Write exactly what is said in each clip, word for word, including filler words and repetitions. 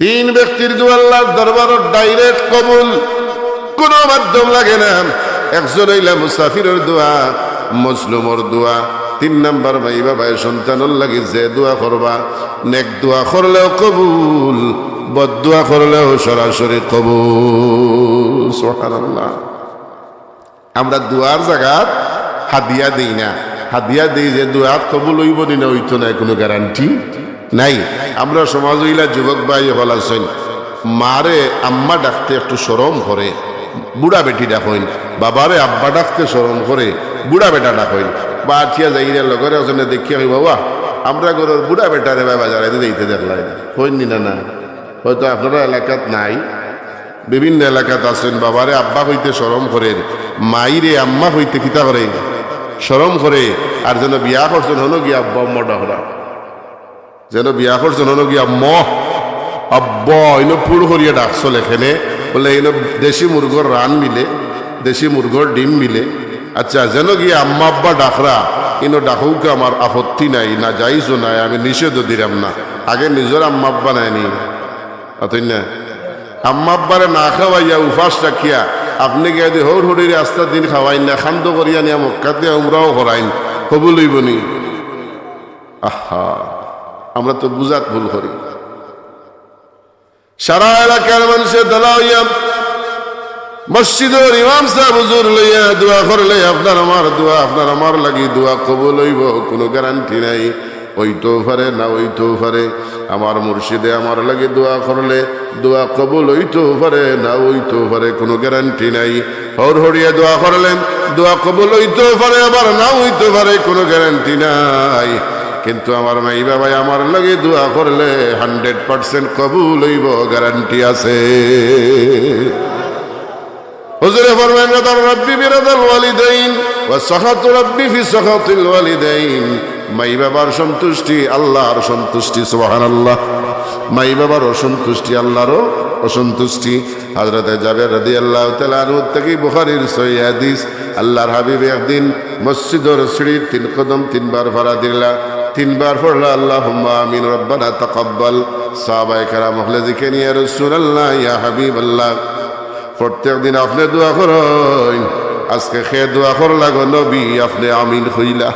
তিন ব্যক্তির দোয়া আল্লাহর দরবারো direct কবুল, কোনো মাধ্যম লাগে না। একজন অইলা মুসাফিরর দোয়া, মজলুমর দোয়া, তিন নাম্বার মাই বাবায় সন্তানর লাগি যে দোয়া করবা, নেক দোয়া করলেও কবুল, বদ দোয়া করলেও সরাসরি কবুল। সুবহানাল্লাহ। আমরা দোয়ার জাগাত হাদিয়া দেই না। হাদিয়া দেই যে দোয়া কবুল অইবো নি না অইতো নায়, কোনো guarantee নাই। আমরা সমাজো অইলা যুবক ভাই অকল আছইন, মারে আম্মা ডাকতে একটু শরম করে, বুড়া বেটি ডাকইন, বাবারে আব্বা ডাকতে শরম করে, বুড়া বেটা ডাকইন। বা আটিয়া যাইরা লগর একজনে দেখিয়া কইবা, "ওয়াহ, আমরা ঘরর বুড়া বেটারে বায় বাজারাইতে যাইতে দেখলাম।" কইন নি না, না? হয়তো আপনারা এলাকাত নাই, বিভিন্ন এলাকাত আছইন, বাবারে আব্বা কইতে শরম করের, মাইরে আম্মা কইতে কিতা করে? শরম করে। আর যেন বিয়া করছইন, হনো গিয়া আব্বা আম্মা ডাকরা। যেন বিয়া করছইন, হনো গিয়া আম্মা, আব্বা, ইনো ফুড় করিয়া ডাকছো লেখেনে, বলে ইনো দেশি মুরগর রান মিলে, দেশি মুরগর ডিম মিলে। আচ্ছা, যেন গিয়া আম্মা আব্বা ডাকরা, ইনো ডাকউক, আমার আপত্তি নাই, না জাইজও নাই, আমি নিষেধও দিরাম না। আগে নিজর আম্মা আব্বা নায়নি? অতএব না, আম্মা আব্বারে না খাওয়াইয়া উপাস রাখিয়া আপনে গিয়া যদি হউর হড়িরে আস্তা দিন খাওয়াইন না, খান্দ করিয়া নিয়া মক্কাত নিয়া উমরাও করাইন, কবুল অইবো নি? আহা, আমরা তো বুঝাত ভুল করি। সারা এলাকার মানষে দলা অইয়া মসজিদর ইমাম সাব হুজুর লইয়া দোয়া করলে আপনার আমার দোয়া, আপনার আমার লাগি দোয়া কবুল অইবো, কোনো guarantee নাই। অইতেও পারে, না অইতেও পারে। আমার মুর্শিদে আমার লাগি দোয়া করলে দোয়া কবুল অইতেও পারে, না অইতেও পারে, কোনো guarantee নাই। হউর হড়িয়ে দোয়া করলে দোয়া কবুল অইতেও পারে, আবার না অইতেও পারে, কোনো guarantee নাই। কিন্তু আমার মাই বাবায় আমার লাগি দোয়া করলে hundred percent কবুল অইবো, guarantee আছে। হুজুরে ফরমাইন, "রাদার রাব্বি বিরাদাল ওয়ালিদাইন ওয়া সাখাতু রাব্বি ফি সাখাতিল ওয়ালিদাইন।" মাই বাবার সন্তুষ্টি আল্লাহর সন্তুষ্টি, সুবহানাল্লাহ। মাই বাবার অসন্তুষ্টি আল্লাহরও অসন্তুষ্টি। হযরতে জাবের রাদিয়াল্লাহু তাআলা আনহু থাকি বুখারীর সহিহ হাদিস, আল্লাহর হাবিব একদিন মসজিদর সিঁড়ির তিন কদম তিনবার ফাড়া দিলা, তিনবার পড়লা, "আল্লাহুম্মা আমিন, রব্বানা তাকাব্বাল।" সাহাবায়ে কেরাম অকলে জিকাইন, "ইয়া রাসূলুল্লাহ, ইয়া হাবিবাল্লাহ, প্রত্যেক দিন আপনে দোয়া করইন, আজকে কে দোয়া করলা গো নবী, আপনে আমিন কইলা?"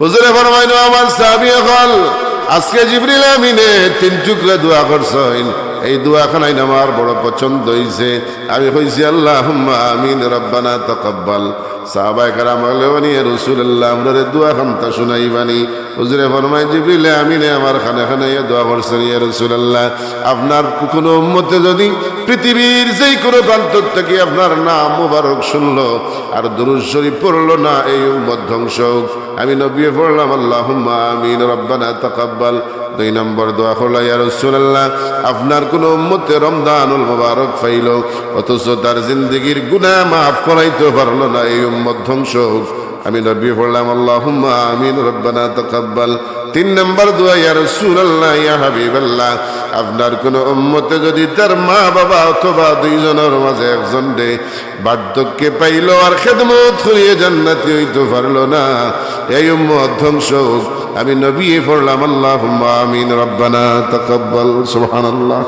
হুজুরে ফরমাইন, "ও আমার সাহাবী অকল, আজকে জিবরিল আমিনে তিন টুকরা দোয়া করছইন, এই দোয়া খানাইন আমার বড় পছন্দ অইছে।" আমি কইছি, "আল্লাহুম্মা আমিন, রব্বানা তাকাব্বাল।" সাহাবায়ে কেরাম অকলে বলেন, "ইয়া রাসূলুল্লাহ, আমরারে দোয়া খানতা শুনাইবানি?" হুজুরে ফরমাইন, "জিবরিল আমিনে আমার কানে কানে ইয়া দোয়া করছইন, ইয়া রাসূলুল্লাহ, আপনার কোনো উম্মতে যদি পৃথিবীর যেই কোনো প্রান্ত থাকি আপনার নাম মুবারক শুনলো আর দুরূদ শরীফ পড়লো না, এই উম্মত ধ্বংস হোক।" আমি নবীয়ে পড়লাম, "আল্লাহুম্মা আমিন, রব্বানা তাকাব্বাল।" দুই নম্বর দোয়া করলা, "ইয়া রাসূলুল্লাহ, আপনার কোনো উম্মতে রমজানুল মুবারক পাইলো, অথচ তার জিন্দেগির গুনাহ মাফ করাইতে পারলো না, এই উম্মত ধ্বংস হোক।" আমি নবীয়ে পড়লাম, "আল্লাহুম্মা আমিন, রব্বানা তাকাব্বাল।" তিন নম্বর দোয়া, "ইয়া রাসূলুল্লাহ, ইয়া হাবিবাল্লাহ, আপনার কোনো উম্মতে যদি তার মা বাবা অথবা দুইজনর মাঝে একজনরে বার্ধক্যে পাইলো আর খেদমত করিয়া জান্নাতি অইতো পারলো না, এই উম্মত ধ্বংস হোক।" আমি নবীয়ে পড়লাম, "আল্লাহুম্মা আমিন, রব্বানা তাকাব্বাল।" সুবহানাল্লাহ।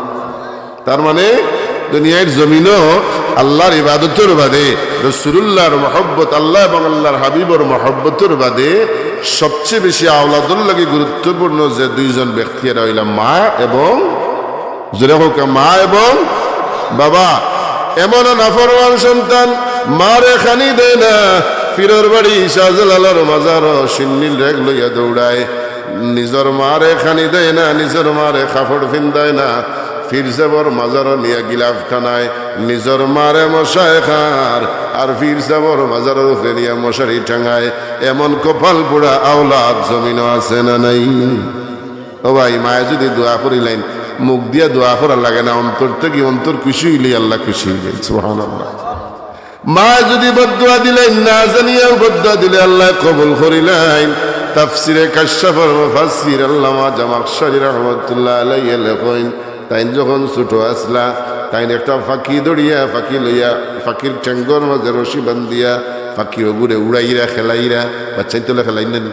তার মানে দুনিয়ার জমিনো আল্লাহর ইবাদতর বাদে, রাসূলুল্লাহর মহব্বত, আল্লাহ এবং আল্লাহর হাবিবর মহব্বতর বাদে সবচেয়ে বেশি আওলাদর লাগি গুরুত্বপূর্ণ যে দুইজন ব্যক্তি, এরা অইলা মা এবং, জোরে কউক্কা, মা এবং বাবা। এমন নাফরমান সন্তান, মারে খানি দেয় না, পীরর বাড়ি শাহজালালর মাজারো শিন্নির রেক লইয়া দৌড়ায়, নিজর মারে খানি দেয় না, নিজর মারে কাপড় ফিন্দায় না, পীর সাবর মাজারো নিয়া গিলাফ টানায়, নিজর মারে মশায় খার, আর পীর সাবর মাজারর উপরে নিয়া মশারি টাঙায়। এমন কপাল পোড়া আওলাদ জমিনো আছে না নাই? ও ভাই, মায়ে যদি দোয়া করিলাইন, মুখ দিয়া দোয়া করা লাগে না, অন্তর থাকি, অন্তর খুশি অইলে আল্লাহ খুশি অইযাইন। সুবহানাল্লাহ। মায়ে যদি বদদোয়া দিলাইন, না জানিয়াও বদদোয়া দিলে আল্লাহ কবুল করিলাইন। তাফসিরে কাশশাফর মুফাসসির আল্লামা জামাখশারি রহমতুল্লাহ আলাইহি লেখইন, তাইন যখন ছোট আছলা, তাইন একটা ফাকি ধরিয়া, ফাকি লইয়া, ফাকির ঠেঙ্গর মাঝে রশি বান্ধিয়া ফাকি অগুরে উড়াইরা, খেলাইরা, বাচ্চাইন্তলে খেলাইন না নি?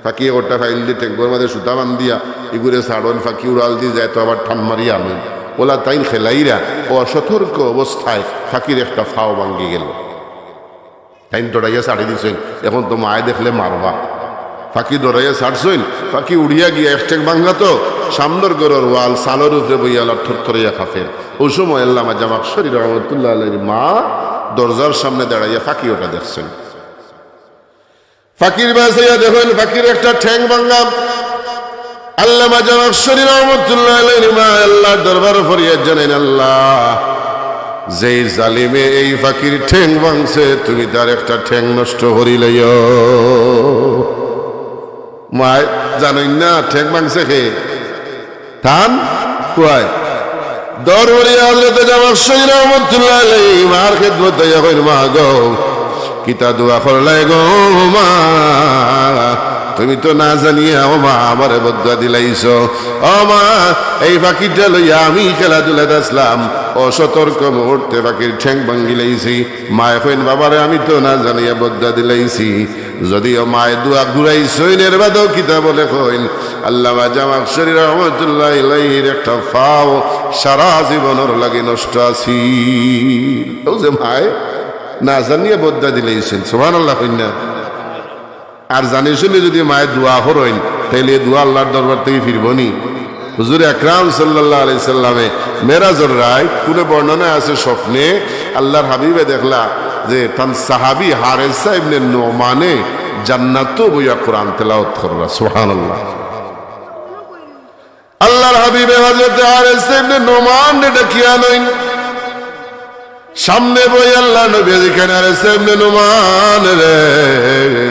ফাকিয়ে গোটা ফাইল দি ঠেঙ্গর মাঝে সুতা বান্ধিয়া ইগুরে ছাড়ইন, ফাকি উড়াল দি যায় তো আবার টান মারিয়া আনইন। অলা তাইন খেলাইরা অসতর্ক অবস্থায় ফাকির একটা ফাও ভাঙ্গি গেল। তাইন দৌড়াইয়া ছাড়ি দিছইন, এখন তো মায়ে দেখলে মারবা। ফাকি দৌড়াইয়া ছাড়ছইন, ফাকি উড়িয়া গিয়া এক ঠেং ভাঙ্গা তো সামনর ঘরর ওয়াল, চালর উপরে বইয়া আল্লাহ থরথরাইয়া কাঁপের। অউ সময় আল্লামা জামাখশরী রহমতুল্লাহ আলাইহির মা দরজার সামনে দাঁড়াইয়া ফাকি ওটা দেখছইন। ফাকির বায় চাইয়া দেখইন ফাকির একটা ঠেং ভাঙ্গা। আল্লামা জামাখশরী রহমতুল্লাহ আলাইহির মা আল্লাহর দরবারো ফরিয়াদ জানাইন, "আল্লাহ, যেই জালিমে এই ফাকির ঠেং ভাঙছে, তুমি তার একটা ঠেং নষ্ট করিলাইও।" মায় জানইন না ঠেং ভাঙছে কে? তান কুয়ায়। দরবারি হযরতে জামাখশরী রহমতুল্লাহ আলাইহি মার খেদমত আইয়া কইন, "মা গো, কিতা দোয়া করলায় গো মা? তুমি তো না জানিয়া ও মা আমারে বদদোয়া দিলাইছো। ও মা, এই ফাকিটা লইয়া আমি খেলাধুলাত আছলাম, অসতর্ক মুহূর্তে ফাকির ঠেং ভাঙ্গিলাইছি।" মায় কইন, "বাবারে, আমি তো না জানিয়া বদদোয়া দিলাইছি।" যদিও মায় দোয়া ঘুরাইছইন, এর বাদেও কিতা বলে কইন, আল্লামা জামাখশরী রহমতুল্লাহ আলাইহির একটা ফাও সারা জীবনর লাগি নষ্ট আছিল। অউ যে মায় না জানিয়া বদদোয়া দিলাইছইন, সুবহানাল্লাহ কইন না। আর জানি শুনি যদি মায় দোয়া করইন, তাইলে এই দোয়া আল্লাহর দরবার থাকি ফিরবো নি? হুজুর আকরাম সাল্লাল্লাহু আলাইহি সাল্লামে মেরাজর রাইত কুনু বর্ণনায় আছে, স্বপ্নে আল্লাহর হাবিবে দেখলা যে তান সাহাবী হারেসা ইবনে নোমানে জান্নাতো বইয়া কোরআন তেলাওয়াত কররা। সুবহানাল্লাহ। আল্লাহর হাবিবে হযরত হারেসা ইবনে নোমানরে ডাকিয়া আনইন। সামনে বই আল্লাহর নবীয়ে জিকাইন, "হারেসা ইবনে নোমান রে,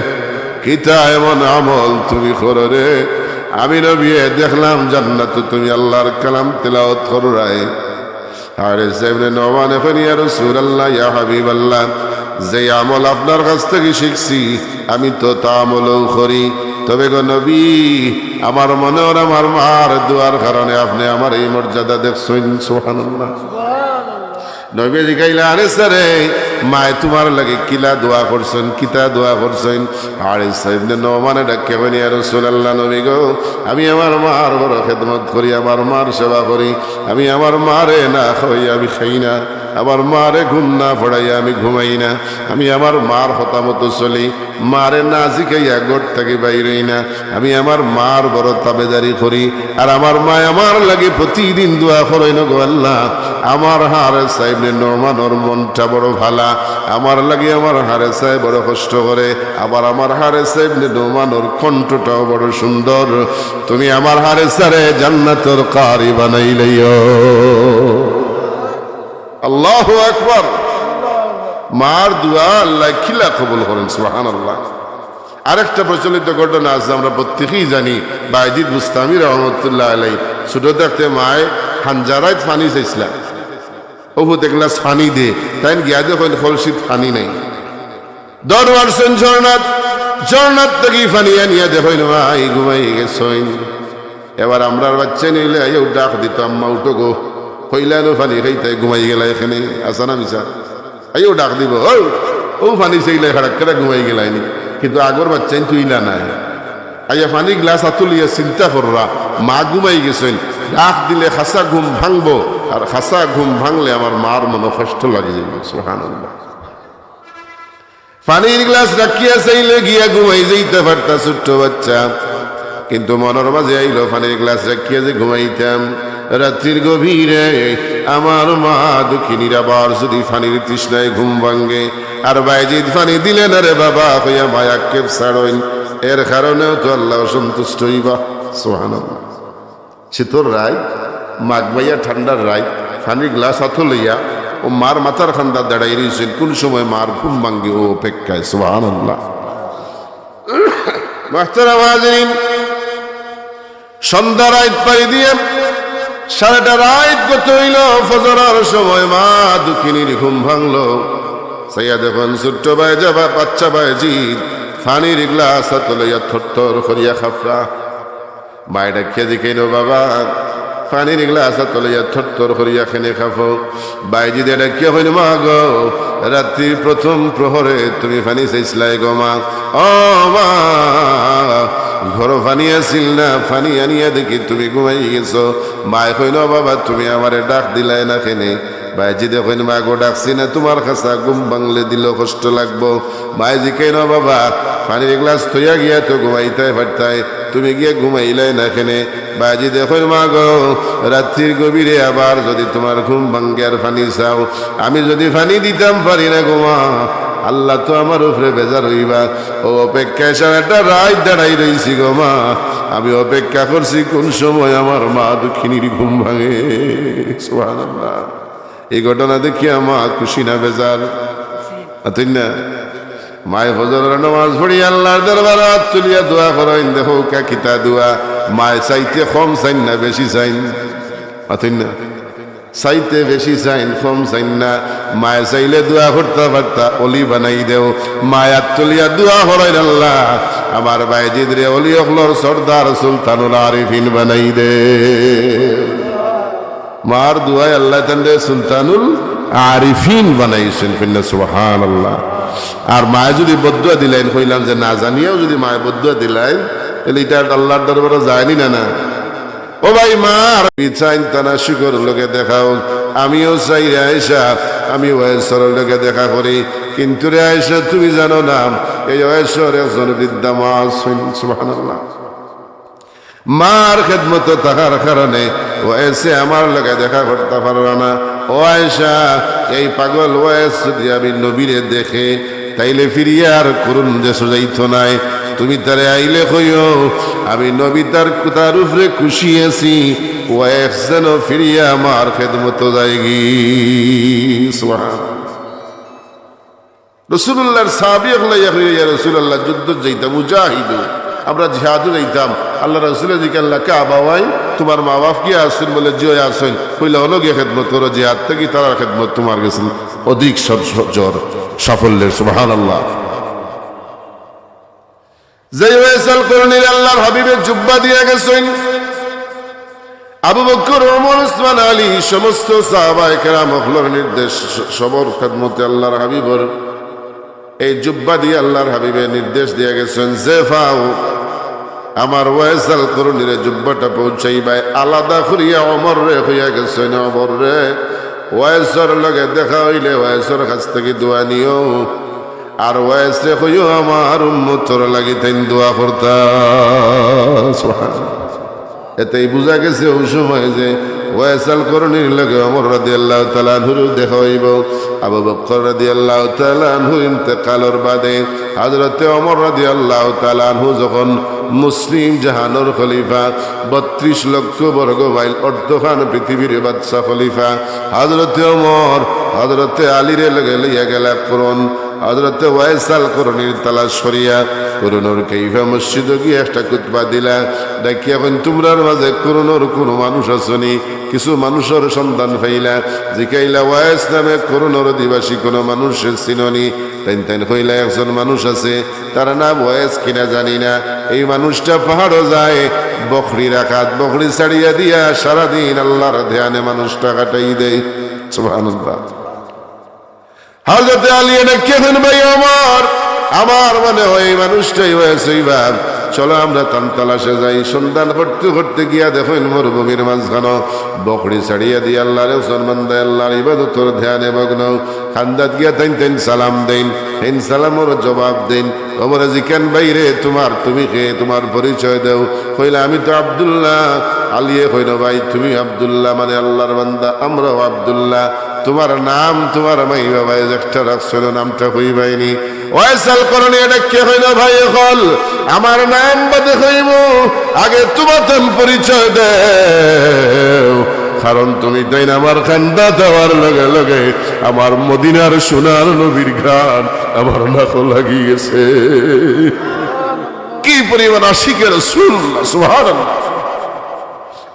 কিতা এমন আমল তুমি করো রে? আমি নবীয়ে দেখলাম জান্নাতো তুমি আল্লাহর কালাম তেলাওয়াত কররায়।" হারেসা ইবনে নোমানে কইন, "ইয়া রাসূলুল্লাহ, ইয়া হাবিবাল্লাহ, যে আমল আপনার কাছ থাকি শিখছি, আমি তো তা আমলও করি। তবে গো নবী, আমার মনে অর আমার মার দোয়ার কারণে আপনে আমার এই মর্যাদা দেখছইন।" সুবহানাল্লাহ। নবীয়ে জিকাইলা, "হারেসা রে, মায় তুমার লাগি কিলা দোয়া করছইন, কিতা দোয়া করছইন?" হারেসা ইবনে নোমানে ডাকিয়া কইন, "ইয়া রাসূলুল্লাহ, নবী গো, আমি আমার মার বড় খেদমত করি, আমার মার সেবা করি। আমি আমার মারে না খাওয়াইয়া আমি খাই না, আমার মারে ঘুম না পড়াইয়া আমি ঘুমাই না, আমি আমার মার কথা মতো চলি, মারে না জিকাইয়া ঘর থাকি বাইর অই না, আমি আমার মার বড় তাবেদারি করি, আর আমার মায় আমার লাগি প্রতিদিন দোয়া করইন গো আল্লাহ, আমার হারেসা ইবনে নোমানর মনটা বড় ভালা, আমার লাগি আমার হারেসায় বড় কষ্ট করে, আবার আমার হারেসা ইবনে নোমানর কণ্ঠটাও বড় সুন্দর, তুমি আমার হারেসারে জান্নাতর কারি বানাইলাইও।" আল্লাহু আকবার। মার দোয়া আল্লায় কিলা কবুল করইন, সুবহানাল্লাহ। আরেকটা প্রচলিত ঘটনা আছে, আমরা প্রত্যেকেই জানি, বায়েজিদ বুস্তামি রহমতুল্লাহ আলাইহি ছোট থাকতে মায় হাঞ্জারাইত পানি চাইছলা, "অউ এক গ্লাস পানি দে।" তাইন গিয়া দেখইন কলসিত পানি নাই। দৌড় মারছইন ঝর্ণাত, ঝর্ণাত থাকি পানি আনিয়া দেখইন মায় ঘুমাই গেছইন। এবার আমরার বাচ্চাইন অইলে আইয়াউ ডাক দিতো, "আম্মা উঠো গো, কইলায় নু পানি খাইতায়, ঘুমাই গেলায় কেনে, আছা না মিছা?" আইয়াউ ডাক দিবো, "অউ, অউ পানি চাইলায়, খাড়াক্কাটা ঘুমাই গেলায় নি।" কিন্তু আগর বাচ্চাইন তো ইলা নায়। আইয়া পানির গ্লাস আতো লইয়া চিন্তা কররা, মা ঘুমাই গেছইন, ডাক দিলে খাসা ঘুম ভাঙবো, আর খাসা ঘুম ভাঙলে আমার মার মনো কষ্ট লাগি যাইবো। সুবহানাল্লাহ। পানির গ্লাস রাখিয়া চাইলে গিয়া ঘুমাই যাইতা পারতা ছোট্ট বাচ্চা, কিন্তু মনর মাঝে আইলো পানির গ্লাস রাখিয়া যে ঘুমাইতাম, রাত্রির গভীরে আমার মা দুঃখিনীর আবার যদি পানির তৃষ্ণায় ঘুম ভাঙ্গে, আর বায়েজিদ পানি দিলে না রে বাবা কইয়া মায় আক্ষেপ ছাড়ইন, এর কারণেও তো আল্লাহ অসন্তুষ্ট অইবা। সুবহানাল্লাহ। শীতর রাইত, মাঘ মাইয়া ঠান্ডার রাইত, পানির গ্লাস আতো লইয়া অউ মার মাথার কান্দাত দাঁড়াই রইছইন, কুন সময় মার ঘুম ভাঙ্গে অউ অপেক্ষায়। সুবহানাল্লাহ। মুহতারাম হাজিরিন, সন্ধ্যা রাইত পাড়ি দিয়া সারাটা রাইত গত অইলো, ফজরর সময় মা দুঃখিনীর ঘুম ভাঙলো। চাইয়া দেখইন ছোট্ট বায়েজিদ, বাচ্চা বায়েজিদ পানির গ্লাস আতো লইয়া থরথর করিয়া কাঁপরা। মায় ডাকিয়া জিকাইন, "ও বাবা, পানির গ্লাস আতো লইয়া থরথর করিয়া কেনে কাঁপো?" বায়েজিদে ডাকিয়া কইন, "মা গো, রাত্রির প্রথম প্রহরে তুমি পানি চাইছলায় গো মা। ও মা, ঘরো পানি আছিল না, পানি আনিয়া দেখি তুমি ঘুমাই গেছো। মায় কইন, "ও বাবা, তুমি আমারে ডাক দিলায় না কেনে?" বায়জিদে কইন, "মা গো, ডাকছি না, তুমার খাছা ঘুম ভাঙলে দিলো কষ্ট লাগবো।" মায় জিকাইন, "ও বাবা, পানির গ্লাস থইয়া গিয়া তো ঘুমাইতায় পারতায়, তুমি গিয়া ঘুমাইলায় না কেনে?" বায়জিদে কইন, "মা গো, রাত্রির গভীরে আবার যুদি তুমার ঘুম ভাঙ্গে আর পানি চাও, আমি যুদি পানি দিতাম পারি না গো মা, আল্লাহ তো আমার উপরে বেজার অইবা। অউ অপেক্ষায় সারাটা রাইত দাঁড়াই রইছি গো মা, আমি অপেক্ষা করছি কুন সময় আমার মা দুঃখিনীর ঘুম ভাঙে।" সুবহানাল্লাহ। এই ঘটনা দেখিয়া মা খুশি না বেজার? মাতইন না? মায় ফজরর নামাজ পড়ি আল্লার দরবারো আত তুলিয়া দোয়া করইন, দেখউক্কা কিতা দোয়া। মায় চাইতে কম চাইন না বেশি চাইন? মাতইন না? চাইতে বেশি চাইন, কম চাইন না। মায় চাইলে দোয়া করতা পারতা, অলি বানাই দেও। মায় আত তুলিয়া দোয়া করইন, "আল্লাহ, আমার বায়জিদরে অলি অকলর সর্দার সুলতানুল আরিফিন বানাই দে।" মার দোয়ায় আল্লায় তানরে সুলতানুল আরিফিন বানাইছইন। কইন না সুবহানাল্লাহ। আর মায় যুদি বদদোয়া দিলাইন, কইলাম যে না জানিয়াও যুদি মায় বদদোয়া দিলাইন, তাইলে ইটা আল্লার দরবারো যায়নি না, না? ও ভাই, মার চাইন তারা শুকর লগে দেখা অউক। আমিও চাই রে আয়েশা, আমি ওয়েসর লগে দেখা করি। কিন্তু রে আয়েশা, তুমি জানো না, এই ওয়েসর একজন বৃদ্ধা মা আছইন। সুবহানাল্লাহ। মার খেদমতো থাকার কারণে ওয়েসে আমার লগে দেখা করতা পাররা না। ও আয়েশা, এই পাগল ওয়েস যুদি আমি নবীরে দেখে, তাইলে ফিরিয়া আর কুরুন দেশো যাইতো নায়। তুমি তারে আইলে কইও, আমি নবী তার, তার উপরে খুশি আছি, ওয়েস যেন ফিরিয়া আমার খেদমতো যায়গি। সুবহান। রাসুলুল্লাহর সাহাবী অকলে ইয়া কইরা, "ইয়া রাসুলাল্লাহ, যুদ্ধত যাইতাম, উজাহিদু, আমরা জিহাদো যাইতাম।" আল্লার রাসুলে জিকাইন, "লাকা আবাওয়াইন, তুমার মা-বাফ কিয়া আছইন?" বলে, "জি অয় আছইন।" কইলা, "অনো গিয়া খেদমত করো, জিহাদ থাকি তারার খেদমত তুমার গেছে অধিক স-, স-, জোর, সাফল্যের।" সুবহানাল্লাহ। যেই ওয়েস আল করনীরে আল্লার হাবিবে জুব্বা দিয়া গেছইন, আবু বকর, ওমর, উসমান, আলী, সমস্ত সাহাবায়ে কেরাম অকলর নির্দেশ, স-, সবর খেদমতে আল্লার হাবিবর এই জুব্বা দিয়া আল্লার হাবিবে নির্দেশ দিয়া গেছইন, "যে পাও আমার ওয়েস আল করনীরে জুব্বাটা পৌঁছাইবায়।" আলাদা করিয়া ওমররে কইয়া গেছইন, "ওমররে, ওয়েসর লগে দেখা অইলে ওয়েসর কাছ থাকি দোয়া নিও।" আর ওয়েসরে কইও, আমার উম্মতর লাগি তাইন দোয়া করতা। সুবহানাল্লাহ। এতেই বুঝা গেছে অউ সময় যে ওয়েস আল করনীর লগে ওমর রাদিয়াল্লাহু তাআলা আনহুর দেখা অইবো। আবু বকর রাদিয়াল্লাহু তাআলা আনহুর ইন্তেকালর বাদে হযরতে ওমর রাদিয়াল্লাহু তাআলা আনহু যখন মুসলিম জাহানর খলিফা, বত্রিশ লক্ষ বর্গ মাইল অর্ধখান পৃথিবীর বাদশা খলিফা, হযরতে ওমর হযরতে আলীরে লগে লইয়া গেলা করুন। হযরতে ওয়েস আল করনীর তালাশ করিয়া করুনর কাইফা মসজিদো গিয়া একটা খুতবা দিলা। ডাকিয়া কইন, "তুমরার মাঝে করুনর কুনু মানুষ আছনি?" কিছু মানুষর সন্ধান পাইলা। জিকাইলা, "ওয়েস নামে করুনর অধিবাসী কুনু মানুষরে চিননি?" তাইন তাইন কইলা, "একজন মানুষ আছে, তার নাম ওয়েস কিনা জানি না। এই মানুষটা পাহাড়ো যায়, বকরি রাখাত, বকরি ছাড়িয়া দিয়া সারাদিন আল্লার ধ্যানে মানুষটা কাটাই দেয়।" সুবহানাল্লাহ। হযরতে আলীয়ে ডাকিয়া কইন, "ভাই ওমর, আমার মনে হয় এই মানুষটাই ওয়েস অইবা। চলো আমরা তান তালাশে যাই।" সন্ধান করতে করতে গিয়া দেখইন মরুভূমির মাঝখানো বকরি ছাড়িয়া দিয়া আল্লার একজন বান্দায় আল্লার ইবাদতর ধ্যানে মগ্ন। কান্দাত গিয়া তাইন তাইন সালাম দেইন, তাইন সালামর জবাব দেইন। ওমরে জিকাইন, "ভাইরে, তুমার, তুমি কে? তুমার পরিচয় দেও।" কইলা, "আমি তো আব্দুল্লাহ।" আলীয়ে কইন, "ভাই, তুমি আব্দুল্লাহ মানে আল্লার বান্দা, আমরাও আব্দুল্লাহ।" তুমার নাম তুমার মাই বাবায় একটা রাখছিল, নামটা কইবায়নি। ওয়েস আল করনীয়ে ডাকিয়া কইন, "ভাই অকল, আমার নাম বাদে কইমু, আগে তুমার তান পরিচয় দেও, কারণ তুমি তাইন আমার কান্দাত আওয়ার লগে লগে আমার মদিনার সোনার নবীর ঘ্রাণ আমার নাকো লাগি গেছে।" কি পরিমাণ আশিকে রাসুলুল্লাহ, সুবহানাল্লাহ।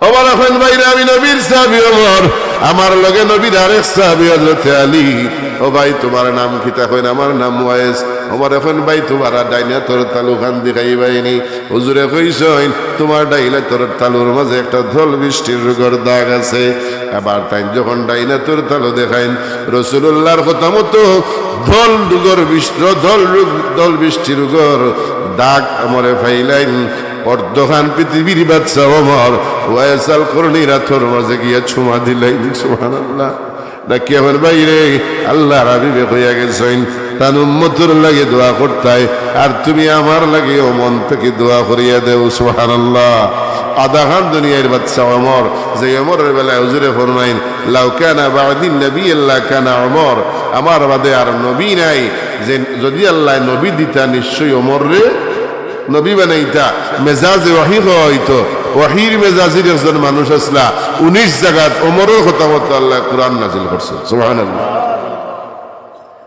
ওমরে কইন, "ভাইরে, আমি নবীর সাহাবী ওমর, আমার লগে নবীর আরেক সাহাবী হযরতে আলী। ও ভাই, তুমার নাম কিতা?" কইন, "আমার নাম ওয়েস।" ওমরে কইন, "ভাই, তুমার ডাইন আতর তালুখান দেখাইবায়নি।" হুজুরে কইছইন, "তুমার ডাইন আতর তালুর মাঝে একটা ধল বৃষ্টির রোগর দাগ আছে।" আবার তাইন যখন ডাইন আতর তালু দেখাইন, রাসুলুল্লাহর কথা মতো ধল রোগর বৃষ-, ধল রোগ, ধল বৃষ্টির রোগর দাগ ওমরে পাইলাইন। অর্ধখান পৃথিবীর বাদশা ওমর ওয়েসাল করনীর আতর মাঝে গিয়া চুমা দিলাইন। সুবহানাল্লাহ। ডাকিয়া কইন, "ভাইরে, আল্লাহর হাবিবে কইয়া গেছইন, তান উম্মতর লাগি দোয়া করতায়, আর তুমি আমার লাগিও মন থাকি দোয়া করিয়া দেও।" সুবহানাল্লাহ। আধাখান দুনিয়ার বাদশা ওমর, যে ওমরর বেলায় হুজুরে ফরমাইন, "লাউ কানা বাদি নাবিয়্যুন লাকানা ওমর", আমার বাদে আর নবী নাই, যে যদি আল্লায় নবী দিতা, নিশ্চয়ই ওমররে নবী বানাইতা। মেজাজে ওয়াহি কওয়া অইতো, ওয়াহির মেজাজির একজন মানুষ আছলা, উনিশ জাগাত ওমরর কথা মতো আল্লায় কুরআন নাজিল করছইন। সুবহানাল্লাহ।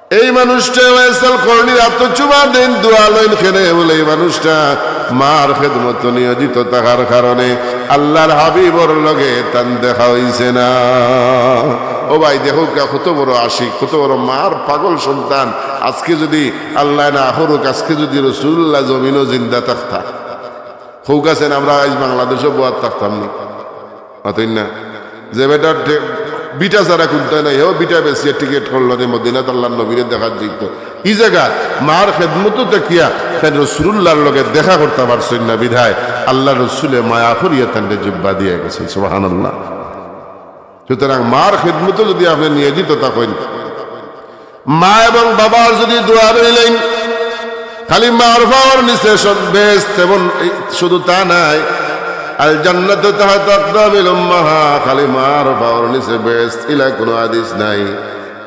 এই মানুষটা ওয়েসাল করনীর আতো চুমা দেইন, দোয়া লইন, কেনে বলে এই মানুষটা মার খেদমতো নিয়োজিত থাকার কারণে আল্লাহর হাবিবর লগে তান দেখা অইছে না। ও ভাই, দেখউক্কা, কত বড় আশিক, কত বড় মার পাগল সন্তান। আজকে যদি আল্লায় না করউক, আজকে যদি রসুলুল্লাহ জমিনো জিন্দা থাকতা, কউক্কা চাইন, আমরা আইজ বাংলাদেশো বওয়াত থাকতাম নি? মাতইন না? যে বেটার টে-, ভিটা ছাড়া কুন্তা নাই, হেও ভিটা বেচিয়া টিকিট করলো যে মদিনাত আল্লাহর নবীরে দেখাত যাইতো। ই জাগাত মার খেদমতো থাকিয়া তাইন রসুলুল্লাহর লগে দেখা করতা পারছইন না, বিধায় আল্লাহর রসুলে মায়া করিয়া তানরে জুব্বা দিয়া গেছইন। সুবহানাল্লাহ। সুতরাং মার খেদমতো যদি আপনে নিয়োজিত থাকইন, মা এবং বাবার যদি দোয়া রইলেন, খালি মার পাওর নিচে সব বেহেশত, তেমন এই শুধু তা নাই, আল জান্নাতু তাহতা আকদামিল উম্মাহা, খালি মার পাওর নিচে বেহেশত, ইলা কোনো হাদিস নাই।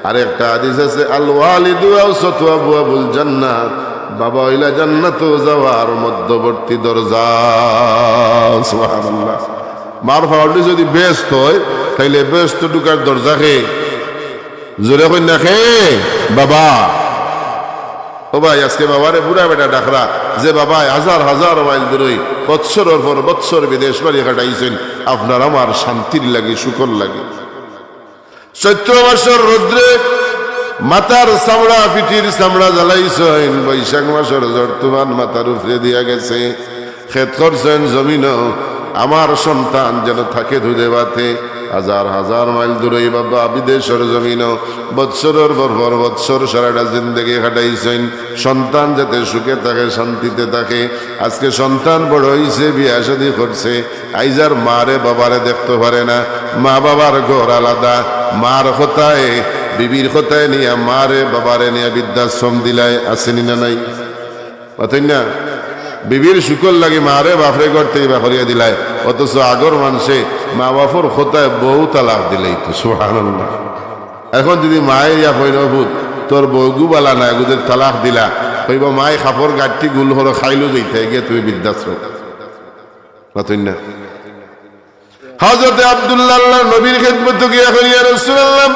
আরেকটা হাদিস আছে, আল ওয়ালিদু আওসাতু আবওয়াবুল জান্নাহ, বাবা অইলা জান্নাতো যাওয়ার মধ্যবর্তী দরজা। সুবহানাল্লাহ। মার পাওর নিচে যদি বেহেশত অয়, তাইলে বেহেশতো ঢুকার দরজা কে? জোরে কইন না, কে? বাবা। ও ভাই, আজকে বাবারে বুড়া বেটা ডাকরা, যে বাবায় হাজার হাজার মাইল দূরই বৎসরর পর বৎসর বিদেশ বাড়ি কাটাইছইন, আপনার আমার শান্তির লাগি, সুখর লাগি। চৈত্র মাসর রৌদ্রে মাথার চামড়া, পিঠির চামড়া জ্বালাইছইন, বৈশাখ মাসর ঝড় তুফান মাথার উপরে দিয়া গেছে। খেদ করছইন জমিনো, আমার সন্তান যেন থাকে দুধে ভাতে, হাজার হাজার মাইল দূরই বাবা বিদেশর জমিনো বৎসরর পর পর বৎসর সারাটা জিন্দেগি কাটাইছইন, সন্তান যাতে সুখে থাকে, শান্তিতে থাকে। আজকে সন্তান বড় অইছে, বিয়া শাদী করছে, আইজ আর মারে বাবারে দেখতো পারে না। মা বাবার ঘর আলাদা, মার কথায়, বিবির কথায় নিয়া মারে বাবারে নিয়া বৃদ্ধাশ্রম দিলায়, আছে নি না নাই? মাতইন না? বিবির সুখর লাগি মারে বাফরে ঘর থাকি বার করিয়া দিলায়, অথচ আগর মানষে মা বাফর কথায় বউ তালাক দিলাইতো। সুবহানাল্লাহ। এখন যদি মায়ে ইয়া কইন, "ও পুত, তোর বউগু বালা নায়, এগুরে তালাক দিলা," কইবা, "মায়ে কাপড় গাঁঠটি গুল করো, খাইলো যাইতা, গিয়া তুমি বৃদ্ধাশ্রম।" মাতইন না? হযরতে আব্দুল্লাহ আল্লাহর নবীর খেদমতো গিয়া কইন, "ইয়া রাসূলুল্লাহ,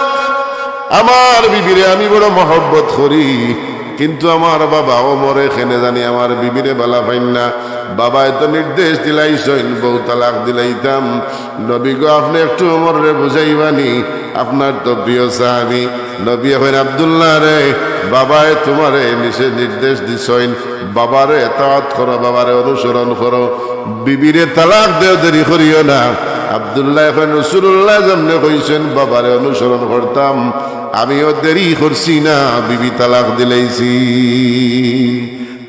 আমার বিবিরে আমি বড় মহব্বত করি, কিন্তু আমার বাবা ওমরে কেনে জানি আমার বিবিরে বালা পাইন না। বাবায় তো নির্দেশ দিলাইছইন বউ তালাক দিলাইতাম। নবী গো, আপনে একটু ওমররে বুঝাইবা নি, আপনার তো প্রিয় সাহাবী।" নবীয়ে কইন, "আব্দুল্লাহ রে, বাবায় তুমারে নিষে-, নির্দেশ দিছইন, বাবারে এতাআত করো, বাবারে অনুসরণ করো, বিবিরে তালাক দেও, দেরি করিও না।" আব্দুল্লাহ কইন, "রাসূলুল্লাহ যেমনে কইছইন বাবারে অনুসরণ করতাম, আমিও দেরি করছি না, বিবি তালাক দিলাইছি।"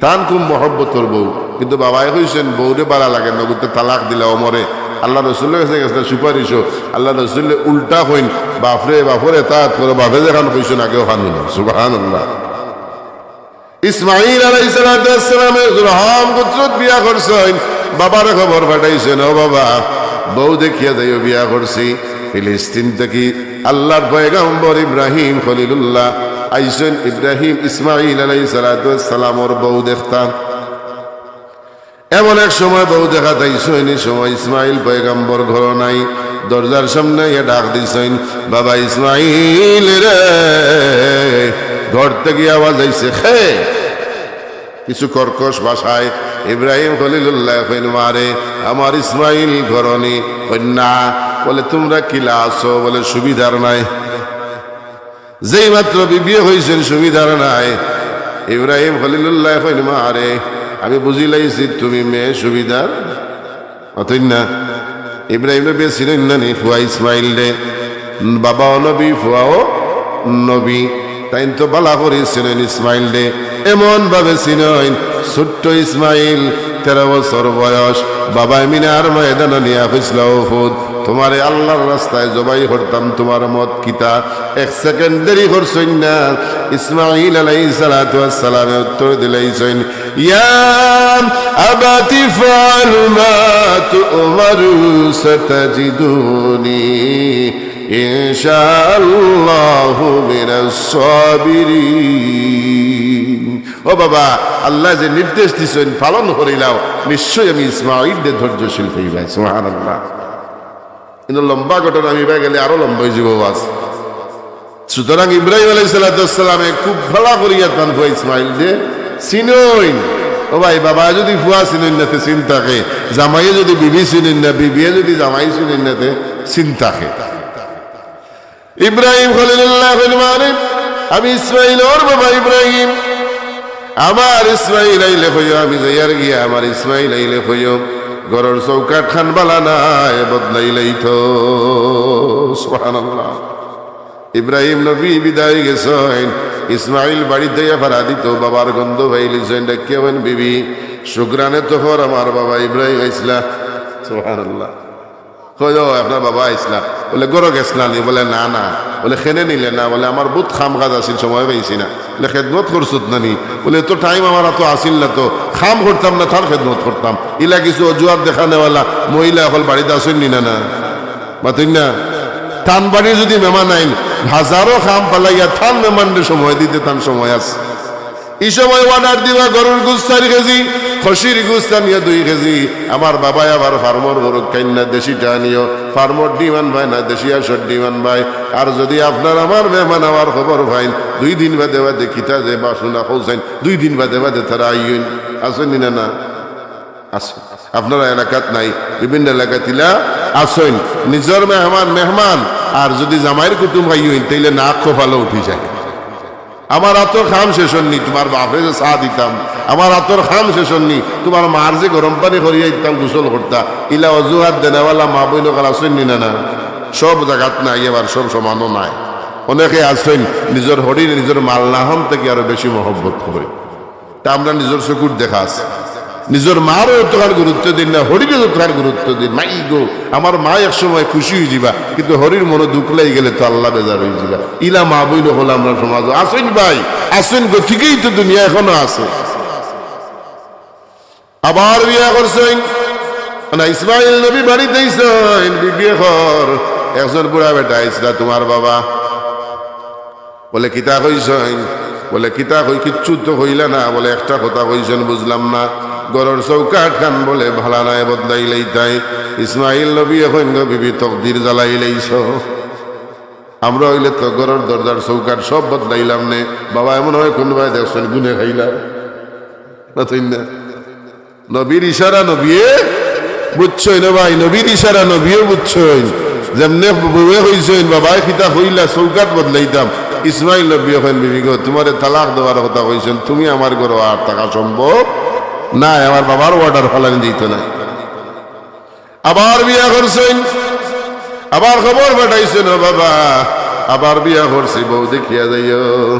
তান খুব মহব্বতর বউ, কিন্তু বাবায় কইছইন বউরে বালা লাগে না, অগুরে তালাক দিলা ওমরে। আল্লাহর রসুলর গেছে গেছলা সুপারিশও, আল্লাহর রসুলে উল্টা কইন, "বাফরে, বাফর এতাআত করো, বাফে যেখান কইছইন আগে অখান হুনো।" সুবহানাল্লাহ। ইসমাইল আলাইহিস সালাতু ওয়াস সালামে জুরহাম গোত্রত বিয়া করছইন, বাবারে খবর পাঠাইছইন, "ও বাবা, বউ দেখিয়া যাইও, বিয়া করছি।" ফিলিস্তিন থাকি আল্লাহর পয়গম্বর ইব্রাহিম খলিলুল্লাহ আইছইন, ইব্রাহিম ইসমাইল আলাইহিস সালাতু ওয়াস সালামর বউ দেখতা। এমন এক সময় বউ দেখাত আইছইন, ই সময় ইসমাইল পয়গম্বর ঘরো নাই। দরজার সামনে আইয়া ডাক দিছইন, "বাবা ইসমাইল রে।" ঘর থাকি আওয়াজ আইছে, "কে?" কিছু কর্কশ ভাষায়। ইব্রাহিম খলিলুল্লাহ কইন, "মারে, আমার ইসমাইল ঘরো নি?" কইন, "না।" বলে, "তুমরা কিলা আছো?" বলে, "সুবিধার নাই।" যেই মাত্র বিবিয়ে কইছইন সুবিধার নাই, ইব্রাহিম খলিলুল্লাহ কইন, "মারে, আমি বুঝিলাইছি তুমি মেয়ে সুবিধার।" অতএব না, ইব্রাহিম নবী চিনইন না নি ফুয়া ইসমাইলরে? বাবাও নবী, ফুয়াও নবী। তাইন তো বালা করি চিনইন ইসমাইলরে, এমন ভাবে চিনইন, ছোট্ট ইসমাইল তেরো বছর বয়স, বাবায় মিনার ময়দানো নিয়া কইছলা, "ও পুত, তুমারে আল্লার রাস্তায় জবাই করতাম, তুমার মত কিতা?" এক সেকেন্ড দেরি করছইন না। ইসমাইল আলাইহিস সালাতু ওয়াস সালামে উত্তর দিলাইছইন, "ইয়া আবাতি ফাল মা তু'মারু সাতাজিদুনি ইনশাআল্লাহু মিনাস সাবিরিন।" ও বাবা, আল্লায় যে নির্দেশ দিছইন, পালন করিলাও, নিশ্চয় আমি ইসমাইলরে ধৈর্যশীল পাইবায়। সুবহানাল্লাহ। কিন্তু লম্বা ঘটনা, আমি ইবায় গেলে আরো লম্বা অইযিবো ওয়াজ। সুতরাং ইব্রাহিম আলাইহিস সালাতু ওয়াস সালামে খুব ভালা করিয়া তান পুয়া ইসমাইলরে চিনইন। ও ভাই, বাবায় যুদি পুয়া চিনইন না তে চিন থাকে, জামাইয়ে যুদি বিবি চিনইন না, বিবিয়ে যুদি জামাই চিনইন না তে চিন থাকে। ইব্রাহিম খলিলুল্লায় কইন, "মারে, আমি ইসমাইলর বাবা ইব্রাহিম, আমার ইসমাইল আইলে কইও, আমি যাইয়ার গিয়া আমার ইসমাইল আইলে কইও, ঘরর চৌকাঠ খান ভালা নায়, বদলাইলাইতো।" সুবহানাল্লাহ। ইব্রাহিম নবী বিদায় গেছইন, ইসমাইল বাড়িত আইয়া ফাড়া দিতো, বাবার গন্ধ পাইলিছইন, ডাকিয়া কইন, "বিবি, সুঘ্রাণে তো কর আমার বাবা ইব্রাহিম আইছলা।" সুবহানাল্লাহ। কয়, "ও, আপনার বাবা আইছলা?" বলে, "ঘরো গেছলা নি?" বলে, "না, না।" বলে, "কেনে নিলে না?" বলে, "আমার বউত কাম কাজ আছিল, সময় পাইছি না।" বলে, "খেদমত করছত না নি?" বলে, "তো টাইম আমার আতো আছিল না তো, কাম করতাম না, তার খেদমত করতাম।" ইলা কিছু অজুহাত দেখানেওয়ালা মহিলা অকল বাড়িত আছইন নি না, না? মাতইন না? তান বাড়ির যুদি মেহমান আইন, হাজারো কাম ফালাইয়া তান মেহমানরে সময় দিতে তান সময় আছে। ই সময় অর্ডার দিবা, গরুর গুস্ত চাইর কেজি, খসির গুস্ত আনিও দুই কেজি। আমার বাবায় আবার ফার্মর গরু খাইন না, দেশিটা আনিও। ফার্মর ডিম আনবায় না, দেশি হাঁসর ডিম আনবায়। আর যুদি আপনার আমার মেহমান আবার খবর পাইন, দুই দিন বাদে বাদে কিতা যে বাসনা কইছইন, দুই দিন বাদে বাদে তারা আইন। আছইন নি না, না? আছইন। আপনারা এলাকাত নাই, বিভিন্ন এলাকাত ইলা আছইন। নিজর মেহমান মেহমান, আর যুদি জামাইর কুটুম আইন, তাইলে নাক কপালো উঠি যায়। আমার আতর কাম শেষ অর নি, তুমার বাপরে যে চা দিতাম, আমার আতর কাম শেষ অর নি, তুমার মার যে গরম পানি করিয়া দিতাম গোসল করতা, ইলা অজুহাত দেনেওয়ালা মা বইন অকল আছইন নি না, না? সব জাগাত নাই, আবার সব সমানও নায়। অনেকে আছইন নিজর হরিরে নিজর মালনাহন থাকি আরো বেশি মহব্বত করইন। তা আমরা নিজর চকুর দেখা আছে। নিজর মারও অতখান গুরুত্ব দিন না, হরিরে অতখান গুরুত্ব দিন। মাই গো, আমার মা এক সময় খুশি অইযিবা, কিন্তু হরির মনো দুখ লাগি গেলে তো আল্লা বেজার অইযিবা। ইলা মা বইন অকল আমরার সমাজো আছইন ভাই, আছইন, গতিকেই তো দুনিয়া এখনো আছে। আবার বিয়া করছইন, না, ইসমাইল নবী বাড়িত আইছইন, বিবিয়ে কর, একজন বুড়া বেটা আইছলা তুমার বাবা। বলে, "কিতা কইছইন?" বলে, "কিতা কই, কিচ্ছু তো কইলা না।" বলে, "একটা কথা কইছইন, বুঝলাম না। ঘরর চৌকাঠ খান বলে ভালা নায়, বদলাইলাইতায়।" ইসমাইল নবীয়ে কইন, "গো বিবি, তকদির জ্বালাইলাইছো। আমরা অইলে তো ঘরর দরজার চৌকাঠ সব বদলাইলাম নে। বাবা, এমন হয় কুনবায় দেখছইন, গুনে খাইলা।" মাতইন না? নবীর ইশারা নবীয়ে বুঝছইন, ও ভাই, নবীর ইশারা নবীয়ে বুঝছইন। যেমনে বউয়ে কইছইন, "বাবায় কিতা কইলা, চৌকাঠ বদলাইতাম।" ইসমাইল নবীয়ে কইন, "বিবি গো, তুমারে তালাক দেওয়ার কথা কইছইন, তুমি আমার ঘরো আর থাকা সম্ভব নায়, আমার বাবার অর্ডার ফালানি দিত না।" আবার বিয়া করছইন, আবার খবর পাঠাইছইন, "ও বাবা, আবার বিয়া করছি, বউ দেখিয়া যাইও।"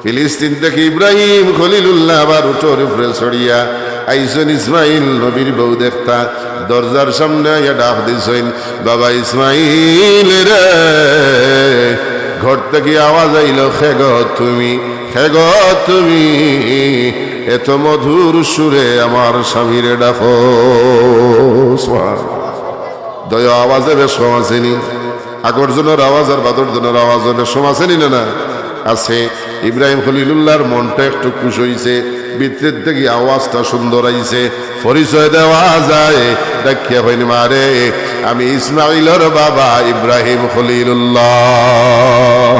ফিলিস্তিন থাকি ইব্রাহিম খলিলুল্লাহ আবার উটর উপরে চড়িয়া আইছইন ইসমাইল নবীর বউ দেখতা। দরজার সামনে আইয়া ডাক দিছইন, "বাবা ইসমাইল রে।" ঘর থাকি আওয়াজ আইলো, "কে গো তুমি, কে গো তুমি? এত মধুর সুরে আমার স্বামীরে ডাকো।" সুবহানাল্লাহ। দুইও আওয়াজে বেশ কম আছে নি? আগর জনর আওয়াজ আর বাদর জনর আওয়াজে বেশ কম আছে নি না, না? আছে। ইব্রাহিম খলিলুল্লাহর মনটা একটু খুশ অইছে, ভিতরের থাকি আওয়াজটা সুন্দর আইছে, পরিচয় দেওয়া যায়। ডাকিয়া কইন, "মারে, আমি ইসমাইলর বাবা ইব্রাহিম খলিলুল্লাহ।"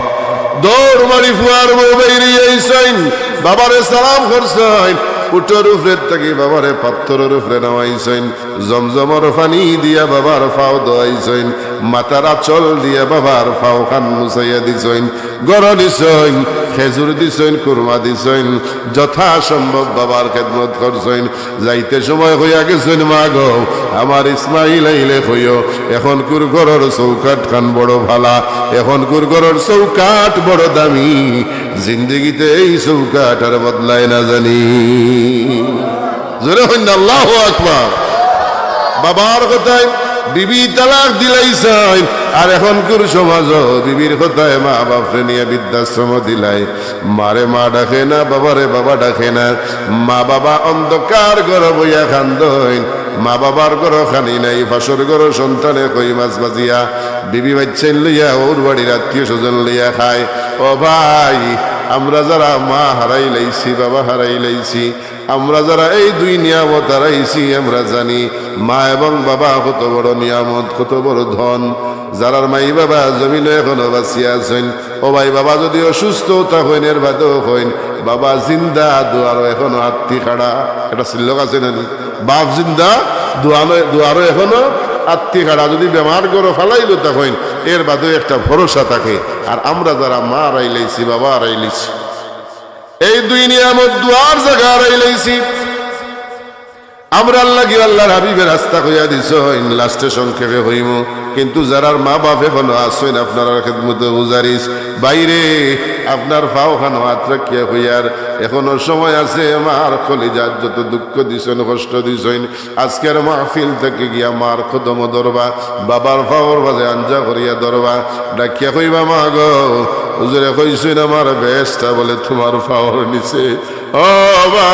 দৌড় মারি ফুয়ার বউ বাইরে আইছইন, বাবারে সালাম করছইন, উটর উপরের থাকি বাবারে পাত্থরর উপরে নামাইছইন। জমজমর পানি দিয়া বাবার পাও ধোয়াইছইন, মাথার আঁচল দিয়া বাবার পাও খান মুছাইয়া দিছইন, ঘরো নিছইন, খেজুর দিছইন, কুরমা দিছইন, যথাসম্ভব বাবার খেদমত করছইন। যাইতে সময় কইয়া গেছইন, "মা গো, আমার ইসমাইল আইলে কইও, এখনকুর ঘরর চৌকাঠ খান বড় ভালা, এখনকুর ঘরর চৌকাঠ বড় দামি, জিন্দেগিতে এই চৌকাঠ আর বদলায় না জানি।" জোরে কইন না, আল্লাহু আকবার। বাবার কথায় বিবি তালাক দিলাইছইন, আর এখনকুর সমাজো বিবির কথায় মা বাপরে নিয়া বৃদ্ধাশ্রমো দিলায়। মারে মা ডাকে না, বাবারে বাবা ডাকে না। মা বাবা অন্ধকার ঘরো বইয়া কান্দইন, মা বাবার ঘরো খানি নাই, পাশর ঘরো সন্তানে কই মাছ ভাজিয়া, বিবি বাইচ্চাইন লইয়া, অউর বাড়ির আত্মীয় স্বজন লইয়া খায়। ও ভাই, আমরা যারা মা হারাইলাইছি, বাবা হারাইলাইছি, আমরা যারা এই দুই নিয়ামত হারাইছি, আমরা জানি মা এবং বাবা কত বড় নিয়ামত, কত বড় ধন। যারার মাই বাবা জমিনো এখনো বাঁচিয়া আছইন, ও ভাই, বাবা যদি অসুস্থ থাকইন, এর বাদেও কইন, বাবা জিন্দা, দুয়ারো এখনো আত্তি খাড়া। একটা শ্লোক আছে না নি? বাপ জিন্দা, দুয়ারো, দুয়ারো এখনো আত্তি খাড়া। যদি বেমার ঘরো ফালাইলো থাকইন, এর বাদেও একটা ভরসা থাকে। আর আমরা যারা মা হারাইলাইছি, বাবা হারাইলাইছি, এই দুই নিয়ামত দুয়ার জাগা হারাইলাইছি। আমরার লাগি আল্লাহর হাবিবে রাস্তা কইয়া দিছইন, লাস্টে সংক্ষেপে কইমু। কিন্তু যারার মা বাপ এখনো আছইন, আপনারার খেদমতে গুজারিশ, বাইরে আপনার পাও খানো আত রাখিয়া কইয়ার, এখনো সময় আছে। মার কলিজাত যত দুঃখ দিছইন, কষ্ট দিছইন, আজকের মাহফিল থাকি গিয়া মার কদমো ধরবা, বাবার পাওর মাঝে আঞ্জা করিয়া ধরবা, ডাকিয়া কইবা, মা গো, হুজুরে কইছইন আমার বেহেশতটা বলে তুমার পাওর নিচে। ও মা,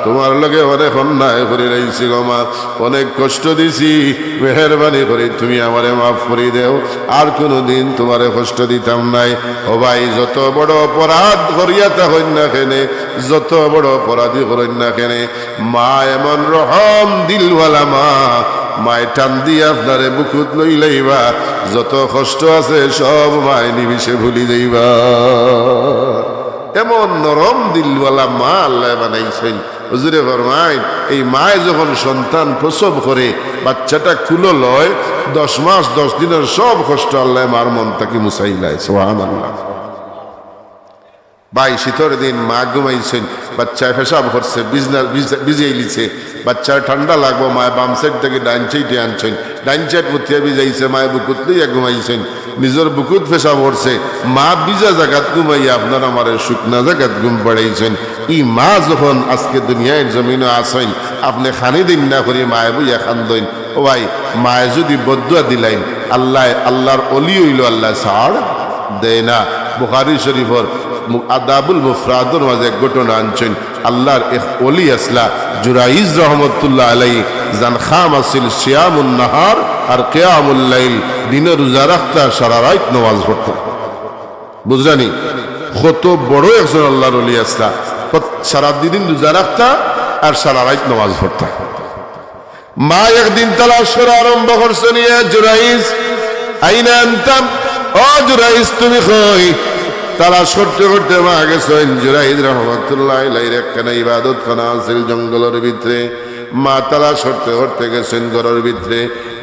তুমার লগে অনেক অন্যায় করিলাইছি গো মা, অনেক কষ্ট দিছি, মেহেরবানি করি তুমি আমারে মাফ করি দেও, আর কুনুদিন তুমারে কষ্ট দিতাম নায়। ও ভাই, যত বড় অপরাধ করিয়া থাকইন না কেনে, যত বড় অপরাধী করইন না কেনে, মা এমন রহম দিলওয়ালা মা, মায় টান দিয়া আপনারে বুকুত লইলাইবা, যত কষ্ট আছে সব মায় নিমিষে ভুলি যাইবা। এমন নরম দিলওয়ালা মা আল্লায় বানাইছইন। হুজুরে ফরমাইন, এই মায় যখন সন্তান প্রসব করে, বাচ্চাটা কুলো লয়, দশ মাস দশ দিনর সব কষ্ট আল্লায় মার মন থাকি মুছাইলায়। সুবহানাল্লাহ। ভাই, শীতর দিন মা ঘুমাইছইন, বাচ্চায় পেশাব করছে, বিজনা-, বিজ-, ভিজাইলিছে, বাচ্চার ঠান্ডা লাগবো, মায় বাম সাইড থাকি ডাইন সাইডে আনছইন, ডাইন সাইড মুতিয়া ভিজাইছে, মায় বুকুত লইয়া ঘুমাইছইন, নিজর বুকুত পেশাব করছে, মা ভিজা জাগাত ঘুমাইয়া আপনার আমারে শুকনা জাগাত ঘুম পাড়াইছইন। ই মা যখন আজকে দুনিয়ার জমিনো আছইন, আপনে খানি দিন না করি মায় বইয়া কান্দইন। ও ভাই, মায় যদি বদদোয়া দিলাইন, আল্লায়, আল্লাহর অলি অইলো, আল্লায় ছাড় দেয় না। বুখারী শরীফর মু-, আদাবুল মুফরাদর মাঝে এক ঘটনা আনছইন। আল্লাহর এক অলি আছলা, জুরাইজ রহমতুল্লাহ আলাইহি, যান কাম আছিল সিয়ামুন নাহার আর কিয়ামুল লাইল, দিনো রোজা রাখতা, সারা রাইত নমাজ পড়তা। বুঝরানি? কত বড় একজন আল্লাহর অলি আছলা, কত-, সারা দিন রোজা রাখতা আর সারা রাইত নমাজ পড়তা। মা একদিন তালাশ করা আরম্ভ করছইন, ইয়া জুরাইজ, আইনা আনতা? ও জুরাইজ, তুমি কই? তালাশ করতে করতে মা গেছইন। জুরাইজ রহমতুল্লাহ আলাইহির একখানা ইবাদতখানা আছিল জঙ্গলর ভিতরে। মা তালাশ করতে করতে গেছইন ঘরর ভিতরে।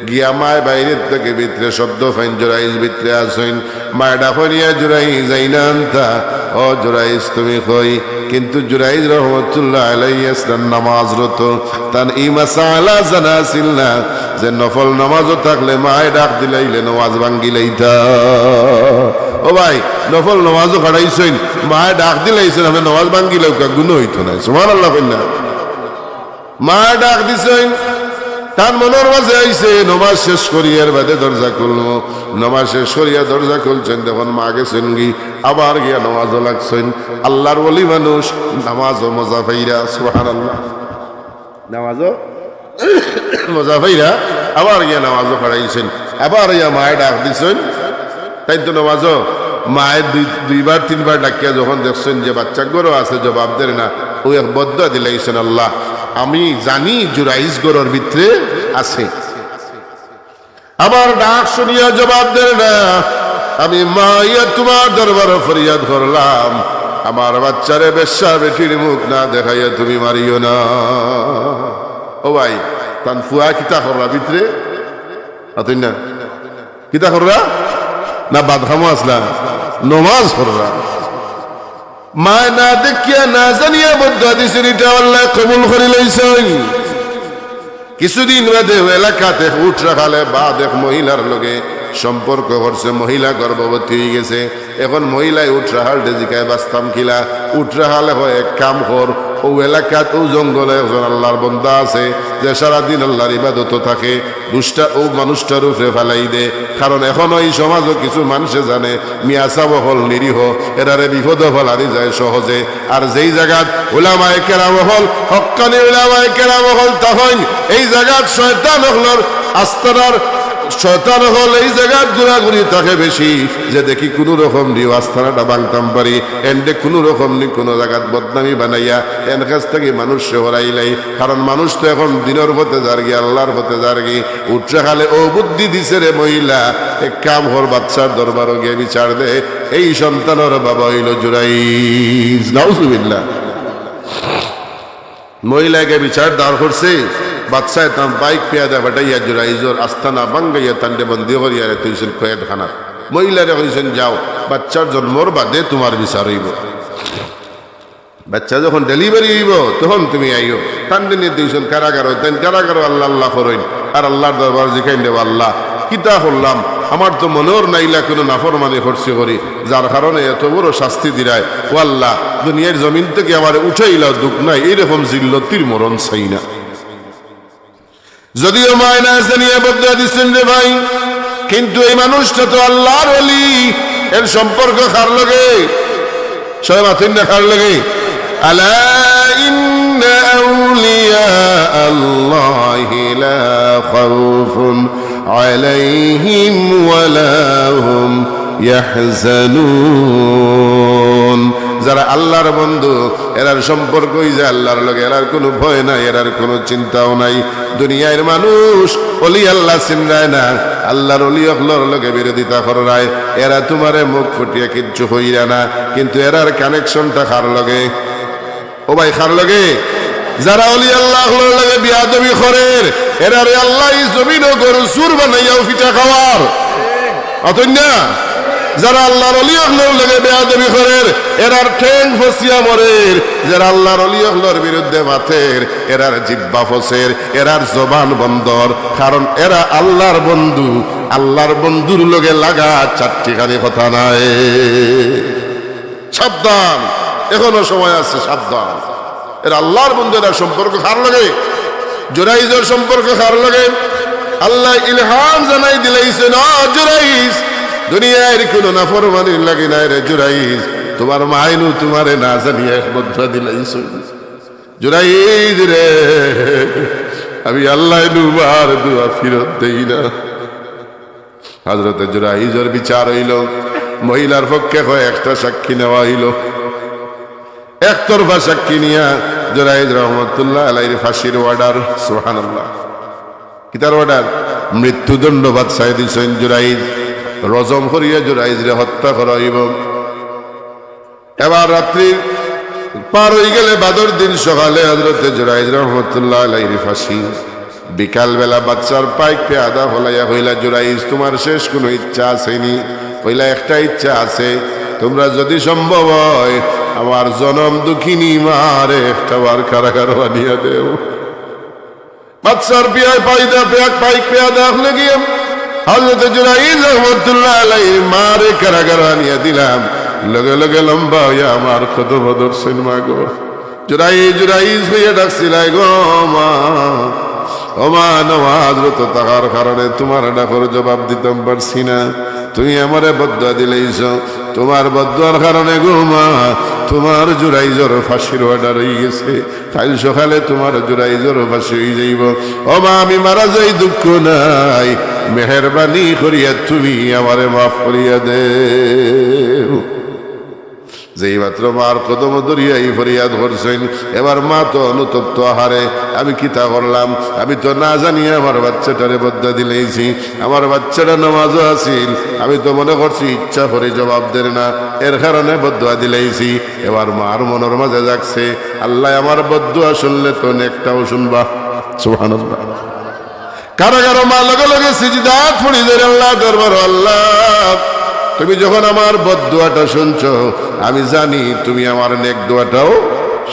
গিয়া মায় বাইরের থাকি ভিতরে শব্দ পাইন, জুরাইজ ভিতরে আছইন। মায় ডাকইন, ইয়া জুরাইজ, আইনা আনতা? ও জুরাইজ, তুমি কই? কিন্তু জুরাইজ রহমতুল্লাহ আলাইহি আছলা নমাজরত। তান ই মাসালা জানা আছিল না যে নফল নমাজো থাকলে মায় ডাক দিলাইলে নমাজ ভাঙ্গিলাইতা। ও ভাই, নফল নমাজো খাড়াইছইন, মায় ডাক দিলাইছইন, আপনে নমাজ ভাঙ্গিলাউক্কা, গুনা অইতো নায়। সুবহানাল্লাহ কইন না। মায় ডাক দিছইন, তান মনর মাঝে আইছে, নমাজ শেষ করি এর বাদে দরজা খুলমু। নমাজ শেষ করিয়া দরজা খুলছইন, দেখইন মা গেছইনগি, আবার গিয়া নমাজো লাগছইন। আল্লাহর ওলি মানুষ, নমাজো মজা পাইরা, সুবহানাল্লাহ। নমাজো মজা পাইরা, আবার গিয়া নমাজো খাড়াইছইন, আবার আইয়া মায় ডাক দিছইন। তাইন তো নমাজো মায় দুই, দুইবার তিনবার ডাকিয়া যখন দেখছইন যে বাচ্চা ঘরো আছে, জবাব দের না, অউ এক বদদোয়া দিলাইছইন, আল্লাহ, আমি জানি জুরাইজ ঘরর ভিতরে আছে। আমার ডাক শুনিয়া জবাব দের না, আমি মা আইয়া তুমার দরবারো ফরিয়াদ করলাম, আমার বাচ্চারে বেশ্যা বেটির মুখ না দেখাইয়া তুমি মারিও না। ও ভাই, তান ফুয়া কিতা কররা ভিতরে? আতই না? কিতা কররা? না, বাদ কামো আছলা? নমাজ পড়রা। মায় না দেখিয়া না জানিয়া বদদোয়া দিছইন, ইটা আল্লায় কবুল করিলাইছইন। কিছুদিন বাদে অউ এলাকাত এক উট রাখালে বাদ এক মহিলার লগে সম্পর্ক করছে, মহিলা গর্ভবতী অইগেছে। এখন মহিলায় উট রাখালরে জিকায়, বাচতাম কিলা? উট রাখালে কয়, এক কাম কর, অউ এলাকাত, অউ জঙ্গলো একজন আল্লার বন্দা আছে, যে সারাদিন আল্লার ইবাদতো থাকে। দুষটা অউ মানুষটার উপরে ফালাই দে, কারণ এখনো ই সমাজো কিছু মানষে জানে মিয়াসাব অকল নিরীহ, এরারে বিপদো ফালানি যায় সহজে। আর যেই জাগাত উলামায়ে কেরাম অকল, হক্কানি উলামায়ে কেরাম অকল থাকইন, এই জাগাত শয়তান অকলর আস্তানার শয়তান অকল এই জাগাত ঘুরাঘুরি থাকে বেশি, যে দেখি কুনু রকম দি অউ আস্তানাটা ভাংতাম পারি, এনরে কুনু রকম দি কুনু জাগাত বদনামি বানাইয়া এন কাছ থাকি মানুষরে হরাইলাই। কারণ মানুষ তো এখন দিনর পথে যারগি, আল্লার পথে যারগি। উঠরে খালে অউ বুদ্ধি দিছে রে মহিলা, এক কাম কর, বাদশার দরবারো গিয়া বিচার দে, এই সন্তানর বাবা অইলো জুরাইজ। নাউজুবিল্লাহ। মহিলায় গিয়া বিচার দাঁড় করছে, বাদশায় তান পাইক পেয়াদা ফাটাইয়া জুরাইজর আস্তানা ভাঙ্গাইয়া তানরে বন্দি করিয়া থইছইন কয়েদখানাত। মহিলারে কইছইন, "যাও, বাচ্চার জন্মর বাদে তুমার বিচার অইবো।" বাচ্চা যখন ডেলিভারি অইবো, তখন তুমি আইও। তানরে নিয়া থইছইন কারাগারো, তাইন কারাগারো আল্লাহ আল্লাহ করইন, আর আল্লার দরবারো জিকাইন, "রে আল্লাহ, কিতা করলাম? আমার তো মনোর নাইলা কুনু নাফরমানি করছি করি, যার কারণে এত বড় শাস্তি দিরায়। ও আল্লাহ, দুনিয়ার জমিন থাকি আমারে উঠাইলাও, দুখ নাই, এইরকম জিল্লতির মরণ চাই না।" যদিও মায় নাজানিয়া বদদোয়া দিছইন রে ভাই, কিন্তু এই মানুষটা তো আল্লার ওলি, এর সম্পর্ক কার লগে? সবে মাতইন না, কার লগে? ألا إن أولياء الله لا خوف عليهم ولا هم يحزنون। যারা আল্লার বন্ধু, এরার সম্পর্ক অইছে আল্লার লগে, এরার কুনু ভয় নাই, এরার কুনু চিন্তাও নাই। দুনিয়ার মানুষ ওলি আল্লাহ চিনরায় না, আল্লার ওলি অকলর লগে বিরোধিতা কররায়, এরা তুমারে মুখ ফুটিয়া কিচ্ছু কইরা না, কিন্তু এরার কানেকশনটা কার লগে? ও ভাই, কার লগে? যারা ওলি আল্লাহ অকলর লগে বিয়াদবি করের, এরারে আল্লায় ই জমিনো গরু চুর বানাইয়াও ফিটা খাওয়ার। অতএব না, যারা আল্লার ওলি অকলর লগে বেয়াদবি করের, এরার ঠ্যাং ফসিয়া মরের। যারা আল্লার ওলি অকলর বিরুদ্ধে মাতের, এরার জিব্বা ফসের, এরার জবান বন্দর। কারণ এরা আল্লার বন্ধু, আল্লার বন্ধুর লগে লাগা চারটিখানি কথা নাই। সাবধান, এখনো সময় আছে, সাবধান। এরা আল্লার বন্ধু, এরার সম্পর্ক কার লগে? জুরাইজর সম্পর্ক কার লগে? আল্লায় ইলহাম জানাই দিলাইছইন, "ও জুরাইজ, দুনিয়ার কুনু নাফরমানির লাগি নায় রে জুরাইজ, তুমার মায় নু তুমারে না জানিয়া এক বদদোয়া দিলাইছইন। জুরাইজ রে, আমি আল্লায় নু তুমার দোয়া ফিরত দেই না।" হযরতে জুরাইজর বিচার অইলো, মহিলার পক্ষে কয়েকটা সাক্ষী নেওয়া অইলো। একতরফা সাক্ষী নিয়া জুরাইজ রহমতুল্লাহ আলাইহির ফাঁসির অর্ডার। সুবহানাল্লাহ। কিতার অর্ডার? মৃত্যুদণ্ড বাদশায় দিছইন জুরাইজ। রজম করিয়া জুরাইজরে হত্যা করা অইবো। এবার রাত্রি পার অইগেলে বাদর দিন সকালে হযরতে জুরাইজ রহমতুল্লাহ আলাইহির ফাঁসি। বিকালবেলা বাদশার পাইক পেয়াদা ফালাইয়া কইলা, "জুরাইজ, তুমার শেষ কুনু ইচ্ছা আছে নি?" কইলা, "একটা ইচ্ছা আছে, তুমরা যুদি সম্ভব অয় আমার জনম দুঃখিনী মারে একটা বার কারাগারো আনিয়া দেও।" বাদশার পিয়ায় পাইদা পেয়াক পাইক পেয়াদা অকলে গিয়া হযরতে জুরাইজ রহমতুল্লাহ আলাইহির মারে কারাগারো আনিয়া দিলা। লগে লগে লম্বা অইয়া আমার কদমো ধরছইন, "মা গো।" জুরাইজ, জুরাইজ কইয়া ডাকছিলা গো মা। ও মা, নমাজরত থাকার কারণে তুমার ডাকর জবাব দিতাম পারছি না। তুমি আমারে বদদোয়া দিলাইছো। তুমার বদদোয়ার কারণে গো মা, তুমার জুরাইজর ফাঁসির অর্ডার অইগেছে। কাইল সকালে তুমার জুরাইজর ফাঁসি অইযাইবো। ও মা, আমি মারা যাই, দুঃখ নাই, মেহেরবানি করিয়া তুমি আমারে মাফ করিয়া দেও। যেই মাত্র মার কদমো ধরিয়া ই ফরিয়াদ করছইন, এবার মা তো অনুতপ্ত, "আহারে, আমি কিতা করলাম? আমি তো না জানিয়া আমার বাচ্চাটারে বদদোয়া দিলাইছি। আমার বাচ্চাটা নমাজো আছিল, আমি তো মনে করছি ইচ্ছা করি জবাব দের না, এর কারণে বদদোয়া দিলাইছি।" এবার মার মনর মাঝে জাগছে, "আল্লায় আমার বদদোয়া শুনলে তো নেকটাও শুনবা।" সুবহানাল্লাহ। কারাগারো মা লগে লগে সিজদাত পড়ি যাইর আল্লার দরবারো, "আল্লাহ, তুমি যখন আমার বদদোয়াটা শুনছো, আমি জানি তুমি আমার নেক দোয়াটাও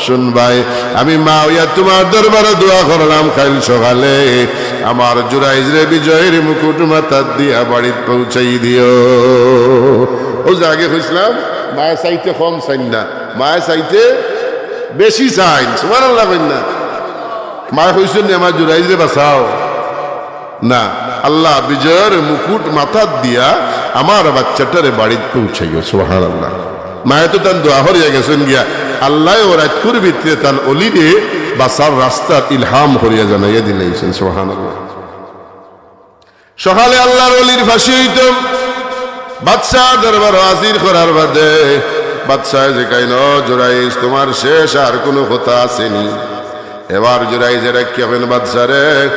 শুনবায়। আমি মা অইয়া তুমার দরবারো দোয়া করলাম, কাইল সকালে আমার জুরাইজরে বিজয়র মুকুট মাথাত দিয়া বাড়িত পৌঁছাই দিও।" অউ যে আগে কইছলাম, মায়ে চাইতে কম চাইন না, মায়ে চাইতে বেশি চাইন, সুবহানাল্লাহ কইন না। মায় কইছইন নি, "আমার জুরাইজরে বাঁচাও"? না, "আল্লাহ, বিজয়র মুকুট মাথাত দিয়া আমার বাচ্চাটারে বাড়িত পৌঁছাইও।" সুবহানাল্লাহ। মায়ে তো তান দোয়া করিয়া গেছইন গিয়া, আল্লায় অউ রাইতকুর ভিতরে তান অলিরে বাঁচার রাস্তার ইলহাম করিয়া জানাইয়া দিলাইছইন। সুবহানাল্লাহ। সকালে আল্লাহর অলির ফাঁসি অইতো, বাদশার দরবারো হাজির করার বাদে বাদশায় জিকাইন, "ও জুরাইজ, তুমার শেষ আর কুনু কথা আছে নি?" এবার জুরাইজে ডাকিয়া কইন, "বাদশারে,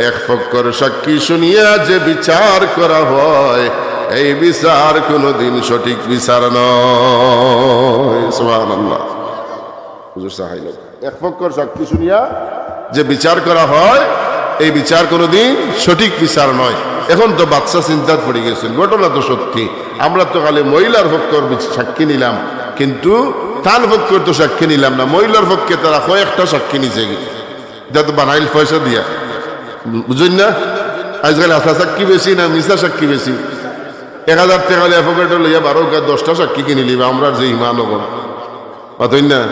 এক পক্ষর সাক্ষী শুনিয়া যে বিচার করা হয়, এই বিচার কুনুদিন সঠিক বিচার নয়।" সুবহানাল্লাহ। হুজুর সাহাই লোক। এক পক্ষর সাক্ষী শুনিয়া যে বিচার করা হয়, এই বিচার কোনোদিন সঠিক বিচার নয়। এখন তো বাদশা চিন্তাত পড়ি গেছইন, ঘটনা তো সত্যি। আমরা তো খালি মহিলার পক্ষর বিচ-, সাক্ষী নিলাম, কিন্তু তান পক্ষর তো সাক্ষী নিলাম না। মহিলার পক্ষে তারা কয়েকটা সাক্ষী নিছে গি, ইটা তো বানাইল পয়সা দিয়া, বুঝইন না? আজকাল হাছা সাক্ষী বেশি না মিছা সাক্ষী বেশি? এক হাজার টেকা লইয়া পকেটো লইয়া বারো কা দশটা সাক্ষী কিনিলিবা, আমরার যে ইমান অখন। অতএব না,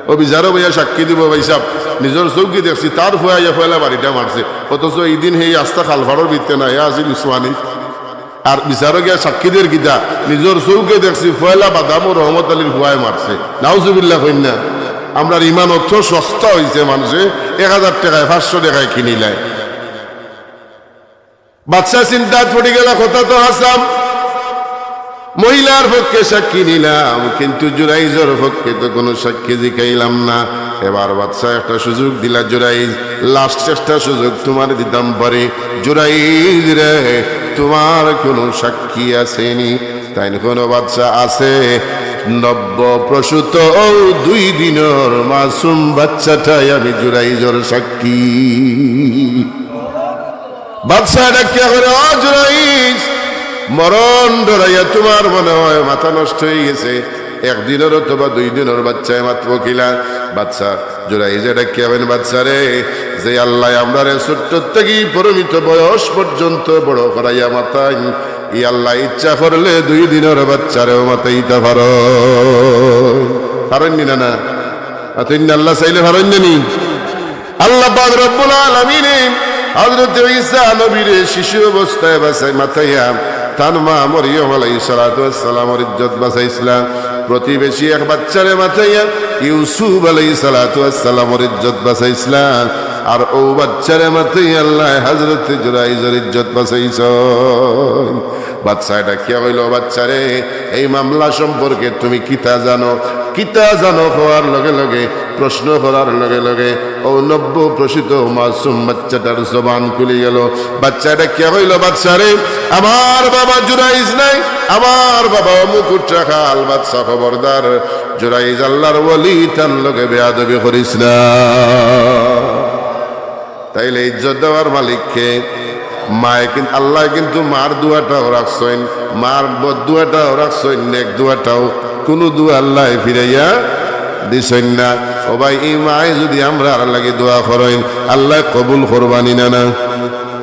অউ বিচারো বইয়া সাক্ষী দিবো, "ভাইসাব, নিজর চউখে দেখছি, তার ফুয়ায় পয়লা বাড়িটা মারছে।" অথচ ইদিন হেই আস্তা খালপাড়র ভিতরে না, হে আছিল উসমানী। আর বিচারো গিয়া সাক্ষী দের কিতা, "নিজর চউখে দেখছি, পয়লা বাদামও রহমত আলীর ফুয়ায় মারছে।" নাউজুবিল্লাহ কইন না। আমরার ইমান অত সস্তা অইছে, মানষে এক হাজার টেকায়, পাঁচশো টেকায় কিনিলায়। বাদশা চিন্তাত পড়ি গেলা, কথা তো হাছা, মহিলার পক্ষে সাক্ষী নিলাম, কিন্তু জুরাইজর পক্ষে তো কুনু সাক্ষী জিকাইলাম না। এবার বাদশা একটা সুযোগ দিলা, "জুরাইজ, last একটা সুযোগ তুমারে দিতাম পারি। জুরাইজ রে, তুমার কুনু সাক্ষী আছে নি?" তাইন কইন, "ও বাদশা, আছে, নব্য প্রসূত অউ দুই দিনর মাসুম বাচ্চাটাই আমি জুরাইজর সাক্ষী।" বাদশা ডাকিয়া কইন, "ও জুরাইজ, মরণ ডরাইয়া তুমার মনে হয় মাথা নষ্ট অইগেছে। এক দিনর অথবা দুই দিনর বাচ্চায় মাতবো কিলা?" বাদশা জুরাইজে ডাকিয়া কইন, "বাদশা রে, যে আল্লায় আমরারে ছোট্ট থাকি পরিণত বয়স পর্যন্ত বড় করাইয়া মাতাইন, ই আল্লায় ইচ্ছা করলে দুই দিনর বাচ্চারেও মাতাইতা পারইন।" পারইন নি না? না, অতএব আল্লায় চাইলে পারইন না নি? আল্লাহ পাক রব্বুল আলামিনে হযরত ঈসা নবীরে শিশু অবস্থায় বাঁচাই মাতাইয়া তান মা মরিয়ম আলাইহিস সালাতু ওয়াস সালামর ইজ্জত বাঁচাইছলা। প্রতিবেশী এক বাচ্চারে মাতাইয়া ইউসুফ আলাইহিস সালাতু ওয়াস সালামর ইজ্জত বাঁচাইছলা। আর অউ বাচ্চারে মাতাইয়া আল্লায় হযরত জুরাইজর ইজ্জত বাঁচাইছইন। বাদশায় ডাকিয়া কইল, "বাচ্চারে, এই মামলা সম্পর্কে তুমি কিতা জানো?" কিতা জানো কওয়ার লগে লগে, প্রশ্ন করার লগে লগে অউ নব্য প্রসূত মাসুম বাচ্চাটার জবান খুলি গেল। বাচ্চায় ডাকিয়া কইল, "বাদশা রে, আমার বাবা জুরাইজ নাই, আমার বাবা অমুক উট্রাখাল। বাদশা খবরদার, জুরাইজ আল্লাহর ওলি, তান লগে বেয়াদবি করিস না।" তাইলে ইজ্জত দেওয়ার মালিক কে? মায়ে কিন-, আল্লায় কিন্তু মার দোয়াটাও রাখছইন, মার বদদোয়াটাও রাখছইন, নেক দোয়াটাও, কুনু দোয়া আল্লায় ফিরাইয়া দিছইন না। ও ভাই, ই মায়ে যুদি আমরার লাগি দোয়া করইন, আল্লায় কবুল করবা নি না? না।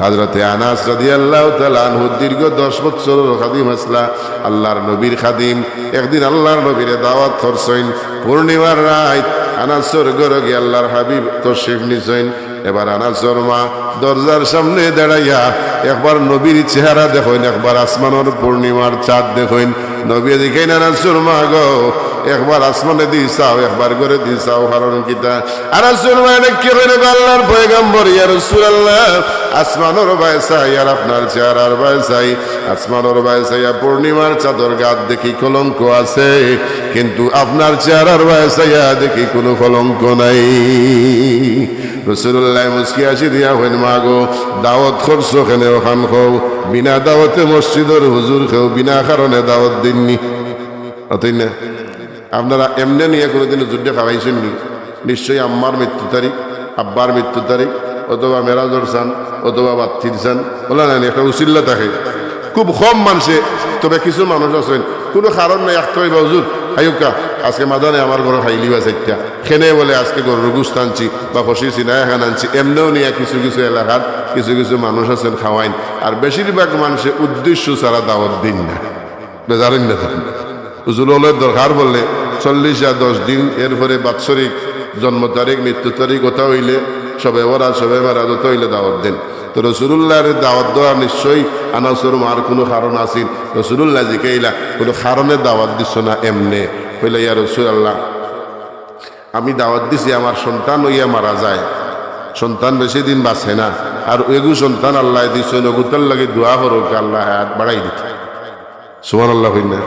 হযরতে আনাস রাদিয়াল্লাহু তাআলা আনহু দীর্ঘ দশ বছরর খাদিম আছলা, আল্লাহর নবীর খাদিম। একদিন আল্লাহর নবীরে দাওয়াত করছইন, পূর্ণিমার রাইত আনাসর ঘরো গিয়া আল্লাহর হাবিব তশরিফ নিছইন। এবার আনাসর মা দরজার সামনে দাঁড়াইয়া একবার নবীর চেহারা দেখইন, একবার আসমানর পূর্ণিমার চাঁদ দেখইন। নবীয়ে জিকাইন, "আনাসর মা গো, একবার আসমানেদি চাও, একবার ঘরেদি চাও, কারণ কিতা?" আনাসর মায়ে ডাকিয়া কইন, "গো আল্লাহর পয়গম্বর, ইয়া রাসূলুল্লাহ, আসমানর বায় চাই আর আপনার চেহারার বায় চাই। আসমানর বায় চাইয়া পূর্ণিমার চাঁদর গাত দেখি কলঙ্ক আছে, কিন্তু আপনার চেহারার বায় চাইয়া দেখি কুনু কলঙ্ক নাই।" রাসূলুল্লায় মুচকি হাসি দিয়া কইন, "মা গো, দাওয়াত করছো কেনে অখান কও? বিনা দাওয়াতে মসজিদর হুজুর কেউ বিনা কারণে দাওয়াত দেইন নি।" অতএব না, আপনারা এমনে নিয়া কুনুদিন হুজুররে খাওয়াইছইন নি? নিশ্চয়ই আম্মার মৃত্যু তারিখ, আব্বার মৃত্যু তারিখ, অথবা মেরাজর চান, অথবা বাত্তির চান, অলা নানি একটা উছিল্লা থাকে। খুব কম মানষে, তবে কিছু মানুষ আছইন, কুনু কারণ নাই, আখতা কইবা, "হুজুর, আইউক্কা, আজকে মাদানে আমার ঘরো খাইলিবা চাইট্টা।" কেনে বুলে, "আজকে গরুর গুস্ত আনছি বা খসির সিনা এখান আনছি।" এমনেও নিয়া কিছু কিছু এলাকাত কিছু কিছু মানুষ আছইন খাওয়াইন, আর বেশিরভাগ মানষে উদ্দেশ্য ছাড়া দাওয়াত দেইন না। বেজারইন না থাকেন। হুজুর অকলর দরকার পড়লে চল্লিশ আর দশ দিন, এরপরে বাৎসরিক জন্ম তারিখ, মৃত্যু তারিখ, ওটা হইলে, শবে বরাত, শবে মেরাজ, ওটা হইলে দাওয়াত দেন। তো রসুলুল্লাহর দাওয়াত দেওয়া নিশ্চয়ই আনাসর মার কোনো কারণ আছিল। রসুলুল্লাহ জিকাইলা, "কোনো কারণে দাওয়াত দিছ না এমনে?" কইলা, "ইয়া রসুলাল্লাহ, আমি দাওয়াত দিছি, আমার সন্তান হইয়া মারা যায়, সন্তান বেশি দিন বাঁচে না, আর এগু সন্তান আল্লাহ দিছইন, ওগুতার লাগি দোয়া করউক্কা, আল্লাহ হায়াত বাড়াই দিতা।" সুবহানাল্লাহ কইন না?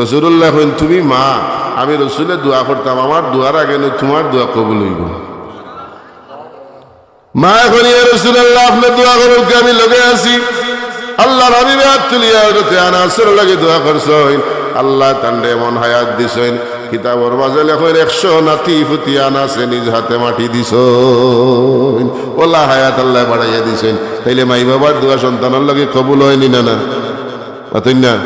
রসুলুল্লাহ কইন, "তুমি মা, আমি রসুলে দোয়া করতাম, আমার দোয়ার আগে নয় তোমার দোয়া কবুল হইব।" মা কইন, "ইয়া রাসূলুল্লাহ, আপনে দোয়া করউক্কা, আমি লগে আছি।" আল্লাহর হাবিবে হাত তুলিয়া হযরতে আনাসর লাগি দোয়া করছইন। আল্লাহ তানরে এমন হায়াত দিছইন, কিতাবর মাঝে লেখইন, একশো নাতি পুতি আনাসে নিজ হাতে মাটি দিছইন। ওলা হায়াত আল্লাহ বাড়াইয়া দিছইন। তাইলে মাই বাবার দোয়া সন্তানর লাগি কবুল অয়নি না, না? মাতইন না?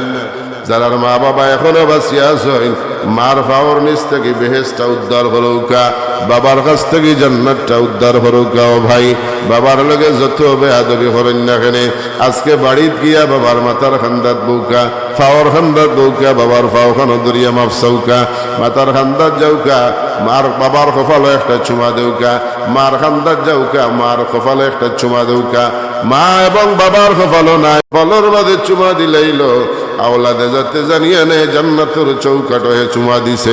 যারার মা বাবা এখনো বাঁচিয়া আছইন, মার পাওর নিচ থাকি বেহেশতটা উদ্ধার করউক্কা, বাবার কাছ থাকি জান্নাতটা উদ্ধার করউক্কা। ও ভাই, বাবার লগে যত বেয়াদবি করইন না কেনে, আজকে বাড়িত গিয়া বাবার মাথার কান্দাত বউক্কা, পাওর কান্দাত বউক্কা, বাবার পাওখানো ধরিয়া মাফ চাউক্কা, মাথার কান্দাত যাউক্কা, মার বাবার কপালো একটা চুমা দেউক্কা, মার কান্দাত যাউক্কা, মার কপালো একটা চুমা দেউক্কা। মা এবং বাবার কপালো নাই, কপালর মাঝে চুমা দিলাইলো, আওলাদে যাতে জানিয়া নেয় জান্নাতর চৌকাঠো হে চুমা দিছে।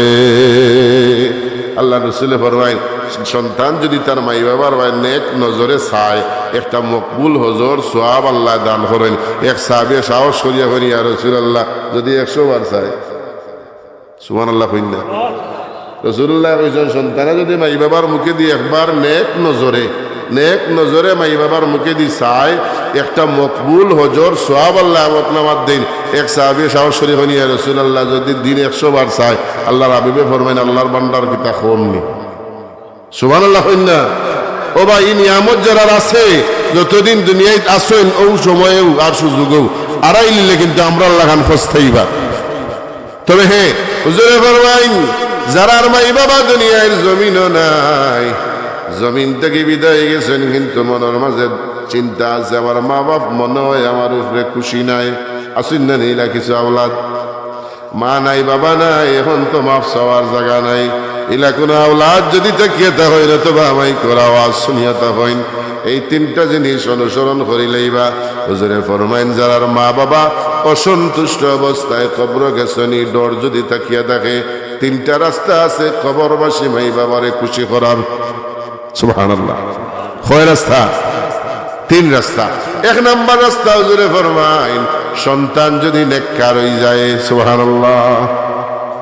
আল্লাহর রসুলে ফরমাইন, সন্তান যদি তার মাই বাবার বায় নেক নজরে চায়, একটা মকবুল হজর সওয়াব আল্লাহ দান করইন। এক সাহাবী সাহস করিয়া কইন, "ইয়া রাসূলুল্লাহ, যদি একশো বার চায়?" সুবহানাল্লাহ কইন না। রাসূলুল্লাহ কইছইন, সন্তানে যদি মাই বাবার মুখেদি একবার নেক নজরে, নেক নজরে মাই বাবার মুখেদি চায়, একটা মকবুল হজর সওয়াব আল্লাহ আমলনামাত দেইন। এক সাহাবী সাহস করি কইন, "ইয়া রাসূলুল্লাহ, যদি দিন একশো বার চায়?" আল্লাহর হাবিবে ফরমাইন, "আল্লাহর ভান্ডার কিতা কম নি?" সুবহানাল্লাহ কইন না। ও ভাই, ই নিয়ামত যারার আছে, যতদিন দুনিয়াত আছইন, অউ সময়ও আর সুযোগও আরাইলিলে কিন্তু আমরার লাখান পস্তাইবা। তবে হে, হুজুরে ফরমাইন, যারার মাই বাবা দুনিয়ার জমিনো নাই, জমিন থাকি বিদায় গেছইন, কিন্তু মনর মাঝে চিন্তা আছে, আমার মা বাপ মনে হয় আমার উপরে খুশি নাই। আছইন না নি ইলা কিছু আওলাদ? মা নাই, বাবা নাই, এখন তো মাফ চাওয়ার জাগা নাই। ইলা কোনো আওলাদ যদি থাকিয়া থাকইন, অথবা মাইকর আওয়াজ শুনিয়া থাকইন, এই তিনটা জিনিস অনুসরণ করিলাইবা। হুজুরে ফরমাইন, যারার মা বাবা অসন্তুষ্ট অবস্থায় কবরো গেছইন, ই ডর যদি থাকিয়া থাকে, তিনটা রাস্তা আছে কবরবাসী মাই বাবারে খুশি করার। সুবহানাল্লাহ। কয় রাস্তা? তিন রাস্তা। এক নাম্বার রাস্তা হুজুরে ফরমাইন, সন্তান যদি নেককার অই যায়, সুবহানাল্লাহ,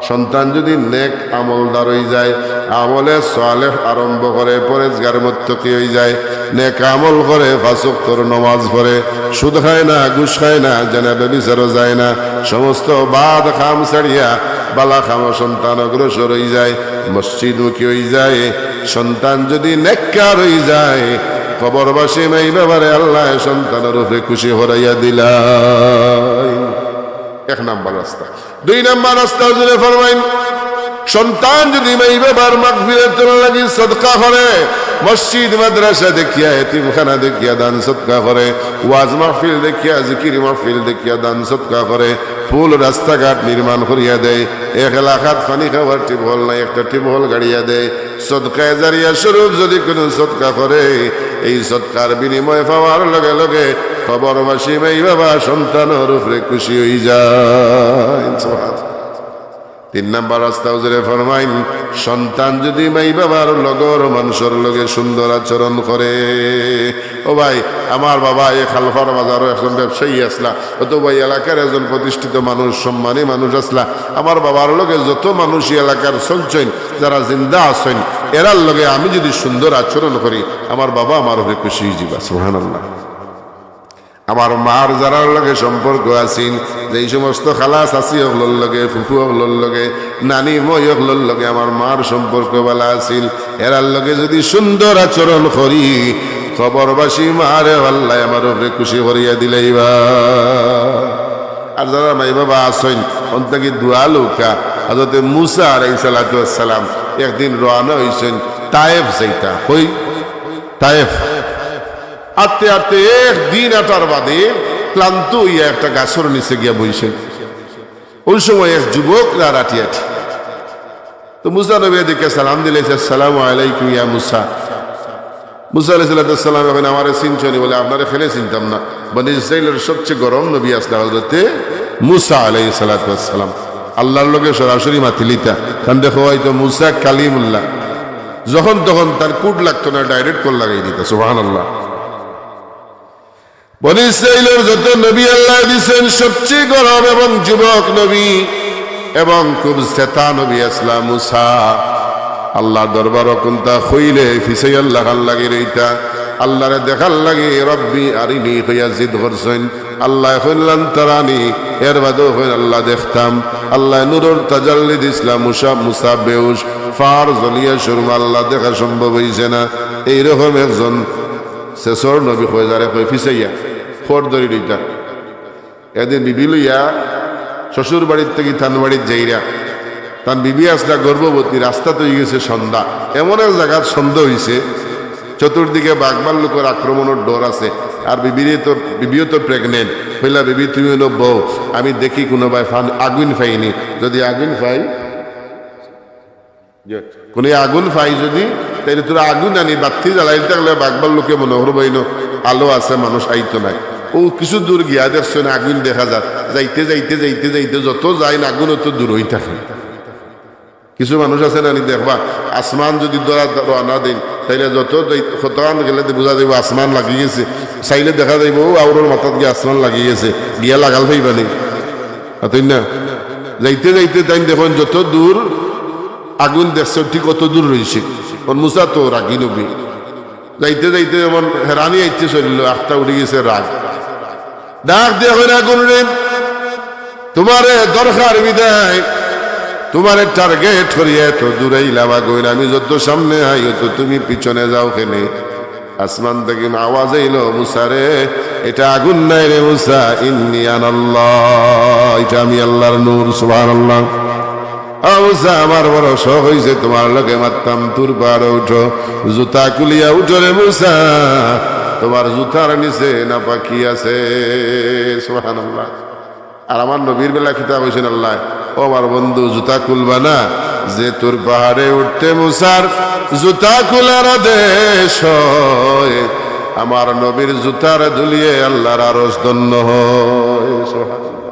সন্তান যদি নেক আমলদার অই যায়, আমলে সালেহ আরম্ভ করে, পরেজগার মুত্তাকি অই যায়, নেক আমল করে, পাঁচ ওয়াক্তর নমাজ পড়ে, সুদ খায় না, ঘুষ খায় না, জেনা ব্যভিচারও যায় না, সমস্ত বাদ কাম ছাড়িয়া বালা কামো সন্তান অগ্রসর অই যায়, মসজিদমুখী অই যায়, সন্তান যদি নেককার অই যায়, কবরবাসী মাই বাবারে আল্লায় সন্তানর উপরে খুশি করাইয়া দিলাইন। এক নাম্বার রাস্তা। দুই নাম্বার রাস্তা হুজুরে ফরমাইন, সন্তান যদি মাই বাবার মাগফিরাতর লাগি সদকা করে, মসজিদ মাদ্রাসা দেখিয়া, এতিমখানা দেখিয়া দান সদকা করে, ওয়াজ মাহফিল দেখিয়া, জিকির মাহফিল দেখিয়া দান সদকা করে, পুল রাস্তাঘাট নির্মাণ করিয়া দেয়, এক এলাকাত পানি খাওয়ার টিউবওয়েল নাই, একটা টিউবওয়েল গাড়িয়া দেয়, সদকায়ে জারিয়া স্বরূপ যদি কোনো সদকা করে, এই সদকার বিনিময় পাওয়ার লগে লগে কবরবাসী মাই বাবা সন্তানর উপরে খুশি অই যায়। সুবহানাল্লাহ। তিন নাম্বার রাস্তা হুজুরে ফরমাইন, সন্তান যদি মাই বাবার লগর মানষর লগে সুন্দর আচরণ করে। ও ভাই, আমার বাবা এই খালপার বাজারো একজন ব্যবসায়ী আছলা, অথবা এই এলাকার একজন প্রতিষ্ঠিত মানুষ, সম্মানী মানুষ আছলা। আমার বাবার লগে যত মানুষ এই এলাকার চলছইন, যারা জিন্দা আছইন, এরার লগে আমি যদি সুন্দর আচরণ করি, আমার বাবা আমার উপরে খুশি অই যিবা। সুবহানাল্লাহ। আমার মার যারার লগে সম্পর্ক আছিল, যেই সমস্ত খালা চাচি অকলর লগে, ফুফু অকলর লগে, নানি মই অকলর লগে আমার মার সম্পর্ক বালা আছিল, এরার লগে যদি সুন্দর আচরণ করি, কবরবাসী মারে আল্লায় আমার উপরে খুশি করিয়া দিলাইবা। আর যারা মাই বাবা আছইন, অন থাকি দোয়া লউক্কা। হযরতে মুসা আলাইহিস সালাতু ওয়াস সালাম একদিন রওয়ানা অইছইন তায়েফ যাইতা। কই? তায়েফ। আটতে আটতে এক দিন আটার বাদে ক্লান্ত অইয়া একটা গাছর নিচে গিয়া বইছইন। অউ সময় এক যুবক যার আটি আটি। তো মুসা নবীয়ে দেখি সালাম দিলে, "আসসালামু আলাইকুম ইয়া মুসা।" মুসা আলাইহিস সালাতু ওয়াস সালামে কইন, "আমারে চিনছো নি?" বলে, "আপনারে কেনে চিনতাম না?" বনি ইসরাইলর সবচেয়ে গরম নবী আছলা হযরতে মুসা আলাইহিস সালাতু ওয়াস সালাম। আল্লাহর লগে সরাসরি মাতিলিতা। তান দেখো হয়তো মুসা কালিমুল্লাহ। যখন তখন তার কুট লাগতো না, direct call লাগাই দিতা। সুবহানাল্লাহ। বনি ইসরাইলর যত নবী আল্লায় দিছইন, সবচেয়ে গরম এবং যুবক নবী এবং খুব চেতা নবী আছলা মুসা। আল্লাহর দরবারো কুন্তা কইলে ফিছাইয়া লাখান লাগি রইতা, আল্লাহরে দেখার লাগি রব্বি আরিনি কইয়া জিদ করছইন। আল্লায় কইলা, "লান তারানি", এর বাদেও কইন, "আল্লাহ দেখতাম।" আল্লায় নূরর তাজাল্লি দিছলা, মুসা, মুসা বেহুশ, ফার জ্বলিয়া সুরমা, আল্লাহ দেখা সম্ভব অইছে না। এইরকম একজন শেষর নবী কয়, যারে কয় ফিছাইয়া, খর ধরি রইতা। একদিন বিবি লইয়া শ্বশুর বাড়ির থাকি তান বাড়িত যাইরা, তান বিবি আছলা গর্ভবতী, রাস্তাত অইগেছে সন্ধ্যা, এমন এক জাগাত সন্ধ্যা অইছে, চতুর্দিকে বাঘ ভাল্লুকর আক্রমণর ডর আছে, আর বিবিরে তো, বিবিও তো pregnant। কইলা, "বিবি, তুমি অনো বও, আমি দেখি কুনুবায় ফান-, আগুইন পাইনি, যুদি আগুইন পাই, যে, কুনু আগুন পাই যুদি, তাইলে থুড়া আগুন আনি বাত্তি জ্বালাইল, তাইলে বাঘ ভাল্লুকে মনো করবো ইনো আলো আছে, মানুষ আইতো নায়।" অউ কিছু দূর গিয়া দেখছইন আগুন দেখা যার, যাইতে যাইতে যাইতে যাইতে যত যাইন আগুন অত দূর অই থাকে। কিছু মানুষ আছে না নি দেখবা, আসমান যুদি ধরা রওয়ানা দেইন, তাইলে যত যাই-, কতখান গেলে তো বুঝা যাইবো আসমান লাগি গেছে, চাইলে দেখা যাইবো অউ আউরর মাথাত গিয়া আসমান লাগি গেছে, গিয়া লাগাল পাইবা নি? অতএব না, যাইতে যাইতে তাইন দেখইন যত দূর আগুন দেখছইন, ঠিক অত দূর রইছে। অন মুসা তো রাগী নবী। যাইতে যাইতে যেমন হেরানি আইছে শরীলো, আখতা উঠি গেছে রাগ। ডাক দিয়া কইন, "আগুন রে, তুমারে দরকার বিদায়, তুমারে target করিয়া এত দূর আইলাম আগুন, আমি যত সামনে আই অত তুমি পিছনে যাও কেনে?" আসমান থাকি আওয়াজ আইলো, "মুসা রে, ইটা আগুন নায় রে মুসা, ইন্নি আনাল্লাহ, ইটা আমি আল্লাহর নূর।" সুবহানাল্লাহ। "ও মুসা, আমার বড় শখ অইছে তুমার লগে মাততাম, তুর পাহাড়ো উঠো, জুতা খুলিয়া উঠো রে মুসা, তুমার জুতার নিচে নাপাকি আছে।" সুবহানাল্লাহ। আর আমার নবীর বেলা কিতা কইছইন আল্লায়, "ও আমার বন্ধু, জুতা খুলবা না, যে তুর পাহাড়ে উঠতে মুসার জুতা খুলার আদেশ হয়, আমার নবীর জুতার ধুলিয়ে আল্লাহর আরশ ধন্য হয়।" সুবহানাল্লাহ।